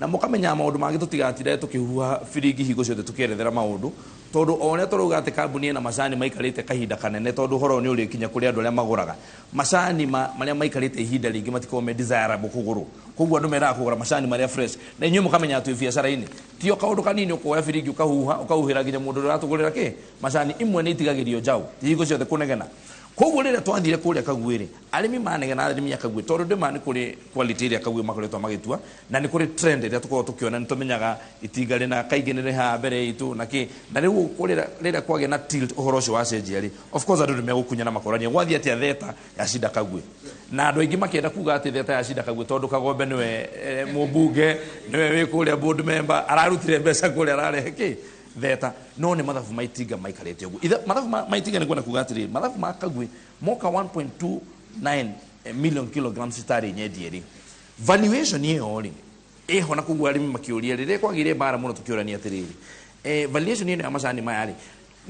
Na mũkamenya maũndũ mangĩ, tũtigatinde tũkĩhuha biringi hingo ciothe tũkĩerethera maũndũ, tondũ o ũrĩa tũrauga atĩ kambuni ĩna macani maikarĩte kahinda kanene, tondũ ũhoro ũyũ nĩ ũrĩkinya kũrĩ andũ arĩa magũraga macani marĩa maikarĩte ihinda rĩngĩ matikoragwo me desirable kũgũrwo. Koguo andũ mendaga kũgũra macani marĩa fresh, na inyuĩ mũkamenya atĩ biacara-inĩ tio kaũndũ kanini, ũkoya biringi ũkahuha ũkahuhĩra nginya mũndũ ũrĩa ũratũgũrĩra kĩ macani. Imwe nĩ itigagĩrio njaũ, ti hingo ciothe kũnegena. Koguo rĩrĩa twathire kũrĩa Kagui rĩ, arĩmi manegena, arĩmi a Kagui, tondũ ndĩma nĩ kũrĩ quality ĩrĩa Kagui makoretwo magĩtua, na nĩ kũrĩ trend ĩrĩa tũkoragwo tũkĩona. Nĩ tũmenyaga itinga rĩna kaingĩ nĩ rĩhaha mbere itũ na kĩ. Na rĩu rĩrĩa kwagĩa na tilt, ũhoro ũcio wacenjia rĩ, of course andũ nĩ megũkunya na makorania gwathiĩ atĩa theta yacinda Kagui. Na andũ aingĩ makĩenda kuga atĩ theta yacinda Kagui tondũ Kagombe nĩwe mũmbunge, nĩwe wĩ kũrĩa board member, ararutire mbeca kũrĩa, ararehe kĩ theta. No nĩ mathabu ma itinga maikarĩte ũguo. Mathabu ma itinga, nĩ kwenda kuga atĩrĩrĩ, mathabu ma Kagui moka 1.29 million kilograms itarĩ nyendie rĩ, valuation ĩyo rĩ ĩho. Na koguo arĩmi makĩũria, rĩrĩa kwagĩire mbara mũno tũkĩũrania atĩrĩrĩ, valuation ĩno ya macani maya rĩ,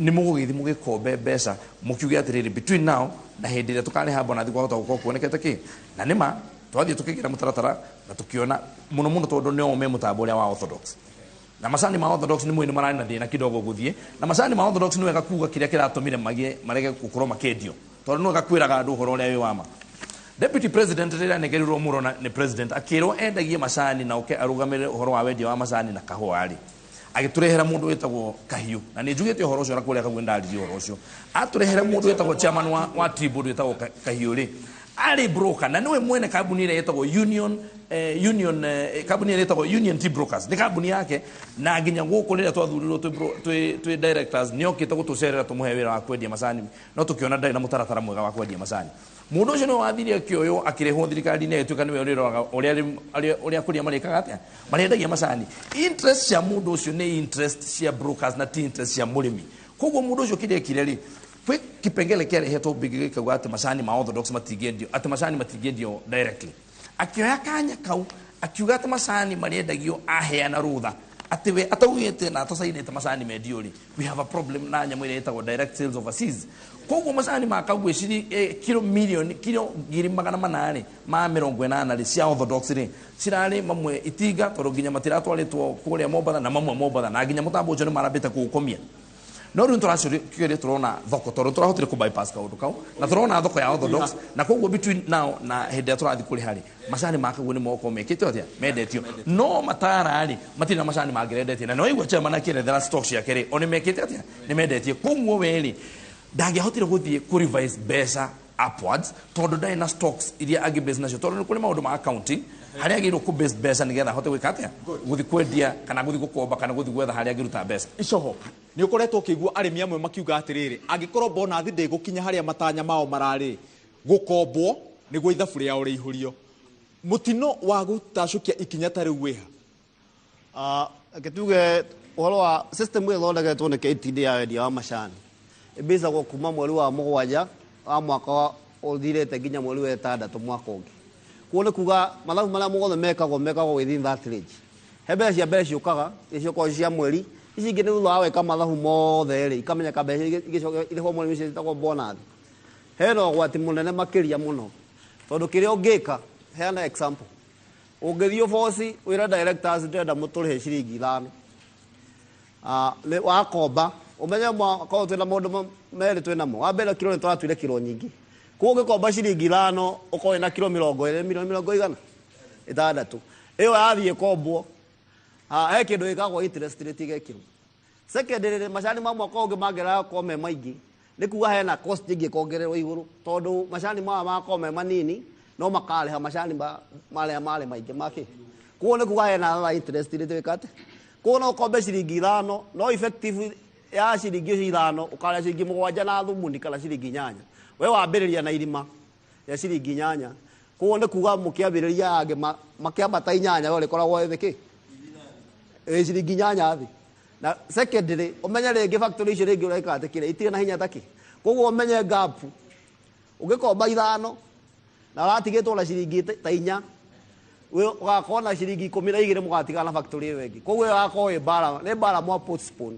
nĩ mũgũgĩthiĩ mũgĩkombe mbeca mũkiuge atĩrĩrĩ, between now na hĩndĩ ĩrĩa tũkarĩha bonathi kwahota gũkorwo kuonekete kĩ? Na nĩma twathiĩ tũkĩgĩra mũtaratara na tũkĩona mũno mũno, tondũ nĩo me mũtambo ũrĩa wa orthodox, na macani ma orthodox nĩ mwĩ nĩ mararĩ na thĩna kidogo gũthiĩ na macani ma orthodox. Nĩ wega kuga kĩrĩa kĩratũmire magĩe marege gũkorwo makĩendio, tondũ nĩ wega kwĩraga andũ ũhoro ũrĩa wĩ wa ma. Deputy president rĩrĩa anegerirwo mũno nĩ president, akĩrwo endagie macani na oke arũgamĩrĩre ũhoro wa wendia wa macani na kahũa rĩ, agĩtũrehera mũndũ wĩtagwo Kahiũ. Na nĩ njugĩte ũhoro ũcio na kũrĩa Kaguĩ ndaririe ũhoro ũcio. Atũrehere mũndũ wĩtagwo chairman wa tea board wĩtagwo Kahiũ rĩ, arĩ broker na nĩwe mwene kambuni ĩrĩa ĩtagwo Union eh, Union eh, kambuni ĩrĩa ĩtagwo Union Tea Brokers, nĩ kambuni yake. Na nginya gũkũ rĩrĩa twathurirwo twĩ directors, nĩ okĩte gũtũcerera tũmũhe wĩra wa kwendia macani, no tũkĩona ndarĩ na mũtaratara mwega wa kwendia macani. Mũndũ ũcio nĩwe wathire akĩoywo akĩrehwo thirikari-inĩ agĩtuĩka nĩwe ũrĩroraga ũrĩa akũria marĩkaga atĩa, marĩendagia macani. Interest cia mũndũ ũcio nĩ interest cia brokers na ti interest cia mũrĩmi. Koguo mũndũ ũcio kĩrĩa ekire rĩ, kwĩ kipengele kĩarehetwo mbunge gĩkauga atĩ macani ma orthodox matingĩendio, atĩ macani matingĩendio directly. Akĩoya kanya kau akiuga atĩ macani marĩendagio aheana rũtha atĩ we ataugĩte na atacainĩte macani mendio rĩ, we have a problem na nyamũ ĩrĩa ĩtagwo direct sales overseas. Koguo macani ma Kagwe kiro milioni kiro 400,000 ma 80 rĩ cia orthodox rĩ cirarĩ mamwe itinga, tondũ nginya matiratwarĩtwo kũrĩa Mombatha na mamwe Mombatha, na nginya mũtambo ũcio nĩ marambĩte kũũkomia. No rĩu tũracokeria tũrona thoko, tondũ tũrahotire kũ bypass kaũndũ kau na tũrona thoko ya orthodox, na koguo between now na hĩndĩ ĩrĩa tũrathiĩ kũrĩha rĩ, macani ma Kagwe nĩ mokorwo mekĩte atĩa, mendetio. No Matara rĩ matirĩ na macani mangĩrendetie, na nĩwaigua chairman akĩerethera stock ciake rĩ, o nĩ mekĩte atĩa, nĩ mendetie. Koguo we rĩ ndangĩahotire gũthiĩ kũ revise mbeca upwards tondũ ndarĩ na stocks iria angĩ base nacio, tondũ nĩ kũrĩ maũndũ ma accounting harĩa agĩrĩirwo kũ base mbeca nĩgetha ahote gwĩka atĩa, gũthiĩ kwendia kana gũthiĩ gũkomba kana gũthiĩ gwetha harĩa angĩruta mbeca. Icoho, nĩ ũkoretwo ũkĩigua arĩmi amwe makiuga atĩrĩrĩ, angĩkorwo bonathi ndĩgũkinya harĩa matanya mao mararĩ, gũkombwo nĩguo ithabu rĩao rĩihũrio. Mũtino wa gũtacũkia ikinya ta rĩu wĩha? Reke tuge ũhoro wa system ĩyo ĩthondeketwo nĩ KTD ya wendia wa macani ĩmbĩcagwo kuma mweri wa 7 wa mwaka ũthirĩte nginya mweri wa 6 mwaka ũngĩ. Koguo nĩ kuga mathabu marĩa mothe mekagwo within that range. He mbeca cia mbere ciũkaga, icio cia mweri, ici ingĩ nĩ thutha wa gwĩka mathabu mothe rĩ, ikamenyeka mbeca igĩcoka irĩhwo mweri ũcio ciĩtagwo bonus. Hena ũgwati mũnene makĩria mũno, tondũ kĩrĩa ũngĩka, heana example, ũngĩthiĩ ũboci wĩre directors ndĩrenda mũtũrĩhe ciringi 5, wakomba ũmenye mwaka ũyũ twĩna maũndũ merĩ twĩnamo. Wa mbere kiro nĩ tũratuire kiro nyingĩ, koguo ũngĩkomba ciringi 5 ũkorwo wĩna kiro 20 milioni 600, ĩyo yathiĩ kombwo, he kĩndũ gĩkagwo interest rate igekĩrwo. Secondary, macani ma mwaka ũngĩ mangĩraga gũkorwo me maingĩ, nĩ kuga hena cost ĩngĩ ĩkongererwo igũrũ, tondũ macani maya magakorwo me manini no makarĩha macani marĩa marĩ maingĩ makĩ. Koguo nĩ kuga hena another interest rate ĩka atĩa. Koguo no ũkombe ciringi 5, no effective ya ciringi icio 5 ũkarĩa ciringi 7 na thumuni kana ciringi 8. We wambĩrĩria na irima ya ciringi 8. Koguo nĩ kuga mũkĩambĩrĩria angĩ makĩambata 8, we ũrĩkoragwo wĩ kĩ? Ĩ ciringi 8 thĩ. Na secondary, ũmenye rĩngĩ factory icio rĩngĩ ũreka atĩ kĩrĩa itirĩ na hinya ta kĩ. Koguo ũmenye gap, ũngĩkomba 5 na ũratigĩtwo na ciringi ta 4, we ũgakorwo na ciringi 12 mũgatigana na factory ĩyo ĩngĩ. Koguo ĩyo ĩgakorwo ĩ mbara, nĩ mbara mwa postpone.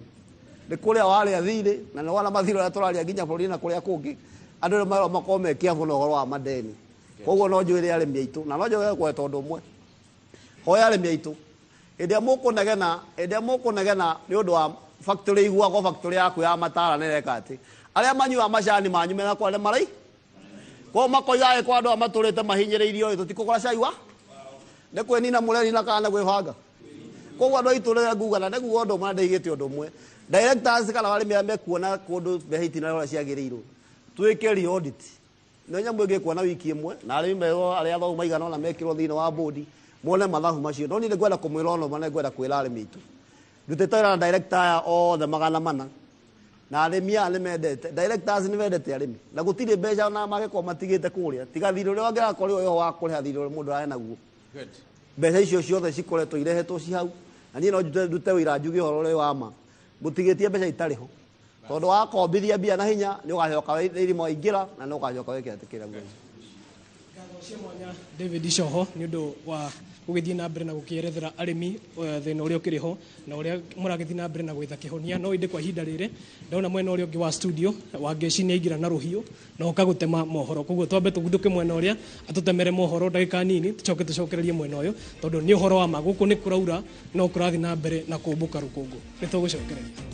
Nĩ kũrĩa warĩa thirĩ, na nĩ wona mathirĩ ũrĩa tũraria nginya bũrũri na kũrĩa kũngĩ, andũ nĩ marona makorwo me careful na ũhoro wa madeni. Koguo no njũĩre arĩmi aitũ, na no njũĩre kwa tondũ ũmwe. Hoya arĩmi aitũ, hĩndĩ ĩrĩa mũkũnegena, hĩndĩ ĩrĩa mũkũnegena nĩ ũndũ wa factory iguagwo factory yaku ya Matara nĩ ĩreka atĩ, arĩa manyuaga macani manyu mena kwa marai, koguo makoiga angĩkorwo andũ aya matũrĩte mahinyĩrĩirio ĩ, tũtikũgũra cai wa nĩ kwĩnina mũrenina kana nĩ gwĩbanga. Koguo andũ aitũ rĩrĩa nguga, na nĩguo ũndũ ũmwe na ndĩigĩte ũndũ ũmwe, directors kana arĩmi arĩa mekuona kũndũ mbeca itinarĩ ũrĩa ciagĩrĩirwo, twĩke re-audit. Nĩ nyamũ ĩngĩkwo na wiki ĩmwe, na arĩmi merwo arĩa athomu maigana ũna mekĩrwo thĩinĩ wa board, mone mathabu macio. No niĩ nĩ ngwenda kũmwĩra ũndũ ũmwe, nĩ ngwenda kwĩra arĩmi aitũ, ndutĩte wĩra na director aya othe 400, na arĩmi aya nĩ mendete, directors nĩ mendete arĩmi, na gũtirĩ mbeca ona mangĩkorwo matigĩte kũrĩa, tiga thirĩ ũrĩa wangĩrakorwo wĩho wa kũrĩha thirĩ ũrĩa mũndũ arĩ naguo. Mbeca icio ciothe cikoretwo irehetwo ci hau, na niĩ no ndute wĩra njuge ũhoro ũrĩa wa ma, mũtigĩtie mbeca itarĩ ho, tondũ wakombithia mbia na hinya nĩ ũgacoka irima waingĩra, na nĩ ũgacoka wĩke atĩ kĩrĩa guothe. David Icoho nĩ ũndũ wa gũgĩthiĩ na mbere na gũkĩerethera arĩmi thĩna ũrĩa ũkĩrĩ ho na ũrĩa mũragĩthiĩ na mbere na gwetha kĩhonia. No ĩndĩ kwa ihinda rĩrĩ ndona mwena ũrĩa ũngĩ wa studio Wangeci nĩ aingĩra na rũhiũ na oka gũtema mohoro, koguo twambe tũguthũke mwena ũrĩa atũtemere mohoro ndagĩka nini, tũcoke tũcokererie mwena ũyũ, tondũ nĩ ũhoro wa ma gũkũ nĩ kũraura no kũrathiĩ na mbere na kũmbũka rũkũngũ. Nĩ tũgũcokereria.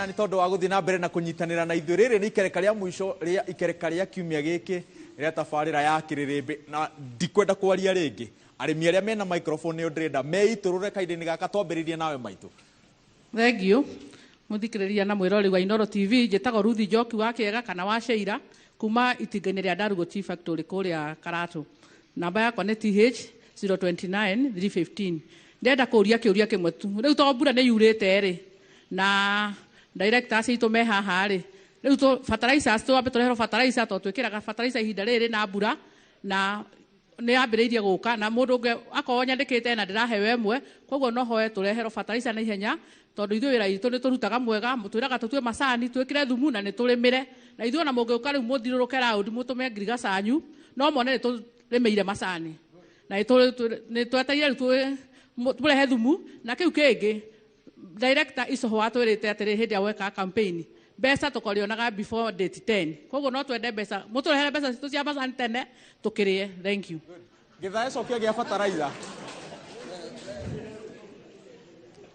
Nĩ tondũ wa gũthiĩ na mbere na kũnyitanĩra na ithuĩ. Rĩrĩ nĩ ikereka rĩa mũico rĩa ikereka rĩa kiumia gĩkĩ rĩa tabarĩra ya Kĩrĩrĩmbĩ, na ndikwenda kwaria rĩngĩ. Arĩmi arĩa mena microphone nĩo ndĩrenda meitũrũre kahinda-inĩ gaka, twambĩrĩrie nawe maitũ. Thengiũ. Muthikiriria na mwirori wa Inoro TV, njĩtagwo Ruthi Njoki wa Kĩega kana wa Sheila kuma itinga-inĩ rĩa Ndarugo Tea Factory kũrĩa Karatu. Namba yakwa nĩ TH 029 315. Ndĩrenda kũũria kĩũria kĩmwe tu. Rĩu to mbura nĩ yurĩte rĩ, na directors aitũ me haha rĩ, rĩu tũ fertilizers twambe tũreherwo fertilizer tondũ twĩkĩraga fertilizer ihinda rĩrĩ na mbura na nĩ yambĩrĩirie gũka na mũndũ ũngĩ akorwo nyandĩkĩte na ndĩraheo ĩmwe, koguo no hoe tũreherwo fertilizer na ihenya tondũ ithuĩ wĩra witũ nĩ tũrutaga mwega, mũtwĩraga tũtue macani, twĩkĩre thumu na nĩ tũrĩmĩre, na ithuĩ ona mũngĩũka rĩu mũthiũrũrũke raũndi mũtũme ngirigaca yanyu no mone nĩ tũrĩmĩire macani na nĩ twetereire rĩu tũrehe thumu. Na kĩu kĩngĩ director Icoho atwĩrĩte atĩrĩ hĩndĩ ĩrĩa wekaga campaign mbeca tũkorionaga before date 10, koguo no twende mbeca, mũtũrehere mbeca citũ cia macani tene tũkĩrĩe. Thank you. Gĩthae cokia gĩa bataraitha.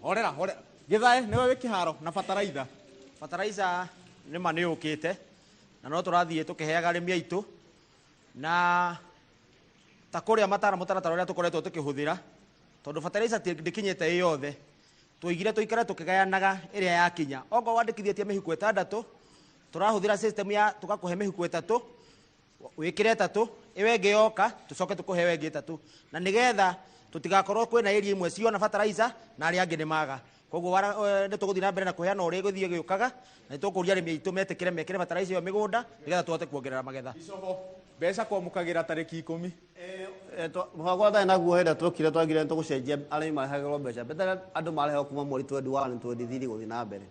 Horera, horera. Gĩthae nĩwe wĩ kĩharo na bataraitha. Bataraitha nĩ ma nĩ yũkĩte na no tũrathiĩ tũkĩheaga arĩmi aitũ, na ta kũrĩa matara mũtaratara ũrĩa tũkoretwo tũkĩhũthĩra, tondũ bataraitha ndĩkinyĩte ĩ yothe, tũigire tũikare tũkĩgayanaga ĩrĩa yakinya. Okorwo wandĩkithĩtie mĩhuko 6, tũrahũthĩra system ya tũgakũhe mĩhuko 3, wĩkĩre 3, ĩyo ĩngĩ yoka tũcoke tũkũhe ĩyo ĩngĩ 3, na nĩgetha tũtigakorwo kwĩna area imwe ciona fertilizer na arĩa angĩ nĩ maga. Koguo nĩ tũgũthiĩ na mbere na kũheana ũrĩa ĩgũthiĩ ĩgĩũkaga, na nĩ tũkũria arĩmi aitũ metĩkĩre mekĩre fertilizer ĩyo mĩgũnda nĩgetha tũhote kuongerera magetha. Icoho, mbeca kwamũkagĩra tarĩki 10. Mũbango ũrĩa naguo hĩndĩ ĩrĩa twokire twagire nĩ tũgũcenjia arĩmi marehagĩrwo mbeca. Mbeca andũ marehagwo kuma mweri 21 23 gũthiĩ na mbere.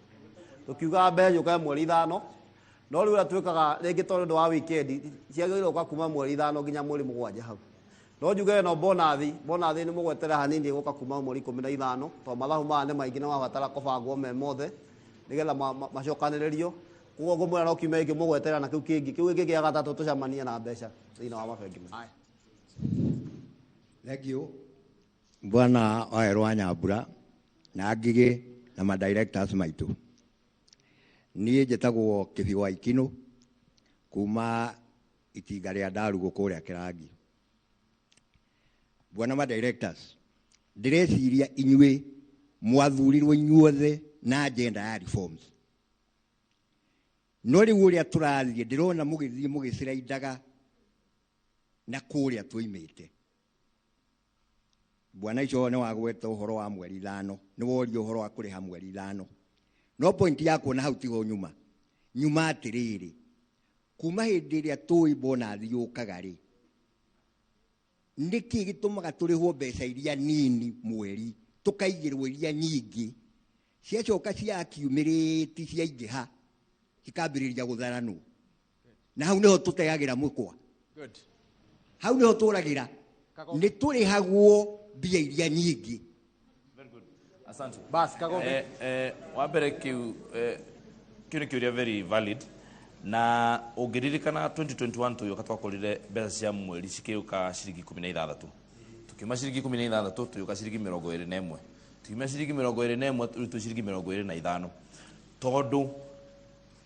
Tũkiuga mbeca yũkaga mweri 5, no rĩu ũrĩa twĩkaga rĩngĩ tondũ ũndũ wa weekend ciagĩrĩirwo gũka kuma mweri 5 nginya mweri 7 hau. No njuge no bonathi, bonathi nĩ mũgweterera hanini ĩgũka kuma mweri 15, tondũ mathabu maya nĩ maingĩ na mabatara kũbangwo me mothe nĩgetha macokanĩrĩrio. Koguo ngũmwĩra no kiumia gĩkĩ mũgweterera na kĩu kĩngĩ, kĩu gĩkĩ gĩa gatatũ tũcemanie na mbeca thĩinĩ wa mabengi maya. Thank you. Bwana Wawerũ wa Nyambura na Ngigĩ na ma directors maitũ. Niĩ njĩtagwo Kĩbi wa Ikinũ kuma itinga rĩa Ndarugo kũrĩa Kĩrangi. Bwana ma directors, ndĩreciria inyuĩ mwathurirwo inyuothe na agenda ya reforms. No rĩu ũrĩa tũrathiĩ ndĩrona mũgĩthiĩ mũgĩciraindaga na kũrĩa tũimĩte. Bwana Icoho nĩ wagweta ũhoro wa mweri 5, nĩ woria ũhoro wa kũrĩha mweri 5. No point yakwa na hau tiho nyuma. Nyuma atĩrĩrĩ, kuma hĩndĩ ĩrĩa tũĩ bonathi yũkaga rĩ, nĩkĩ gĩtũmaga tũrĩhwo mbeca iria nini mweri, tũkaigĩrwo iria nyingĩ, ciacoka cia accumulate ciaingĩha, cikambĩrĩria gũtharanwo. Na hau nĩho tũteagĩra mũkwa. Good. Hau nĩho tũragĩra. Nĩ tũrĩhagwo mbia iria nyingĩ. Very good. Asante. Bas, Kagombe. Wa mbere kĩu nĩ kĩũria very valid. Na ũngĩririkana 2021 tũgĩũka twakorire mbeca cia mweri cikĩũka ciringi 16. Tukiuma ciringi 16 tũgĩũka ciringi 21. Tukiuma ciringi 21 rĩu twĩ ciringi 25. Tondũ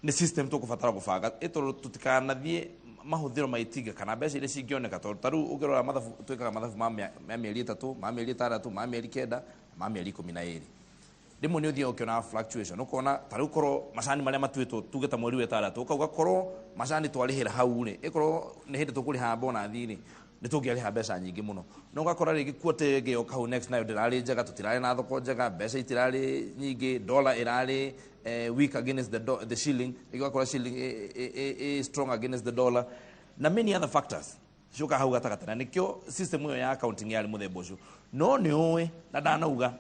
nĩ system tũkũbatara gũbanga ĩ tondũ tũtikanathiĩ mahũthĩro ma itinga kana mbeca iria cingĩoneka, tondũ ta rĩu ũngĩrora mathabu twĩkaga mathabu ma mĩeri 3, ma mĩeri 6, ma mĩeri 9, ma mĩeri 12. Rĩmwe nĩ ũthiaga ũkĩona fluctuation, ũkona ta rĩu korwo macani marĩa matuĩtwo tuge ta mweri wa 6, ũkauga korwo macani twarĩhĩra hau rĩ, ĩkorwo nĩ hĩndĩ tũkũrĩha bonathi rĩ, nĩ tũngĩarĩha mbeca nyingĩ mũno. No ũgakora rĩngĩ quarter ĩngĩ yoka hau next nayo ndĩrarĩ njega, tũtirarĩ na thoko njega, mbeca itirarĩ nyingĩ, dollar ĩrarĩ weak against the shilling, rĩngĩ ũgakora shilling strong against the dollar, na many other factors ciũka hau gatagatĩ, na nĩkĩo system ĩyo ya accounting yarĩ mũthemba ũcio. No nĩ ũĩ na ndanauga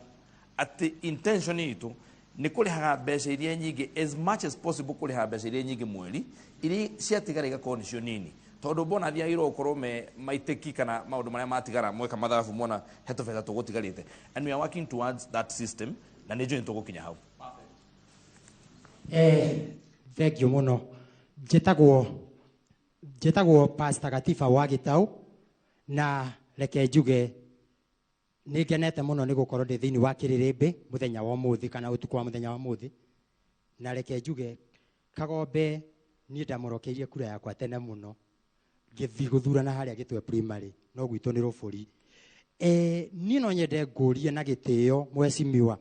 atĩ intention itũ nĩ kũrĩhaga mbeca iria nyingĩ as much as possible, kũrĩha mbeca iria nyingĩ mweri, iria ciatigara igakorwo nĩcio nini, tondũ bonathi yagĩrĩirwo gũkorwo me maitĩki kana maũndũ marĩa matigara mweka mathabu mona he tũbeca tũgũtigarĩte, and we are working towards that system, na nĩ njũĩ nĩ tũgũkinya hau. Thank you mũno. Njĩtagwo Pastor Gatiba wa Gĩtaũ, na reke njuge nĩ ngenete mũno nĩ gũkorwo ndĩ thĩinĩ wa kĩrĩrĩmbĩ mũthenya wa ũmũthĩ kana ũtukũ wa mũthenya wa ũmũthĩ, na reke njuge Kagombe niĩ ndamũrokeirie kura yakwa tene mũno ngĩthiĩ gũthurana harĩa Gĩtwe primary, no gwitũ nĩ Rũbũri. Niĩ no nyende ngũrie na gĩtĩo mheshimiwa,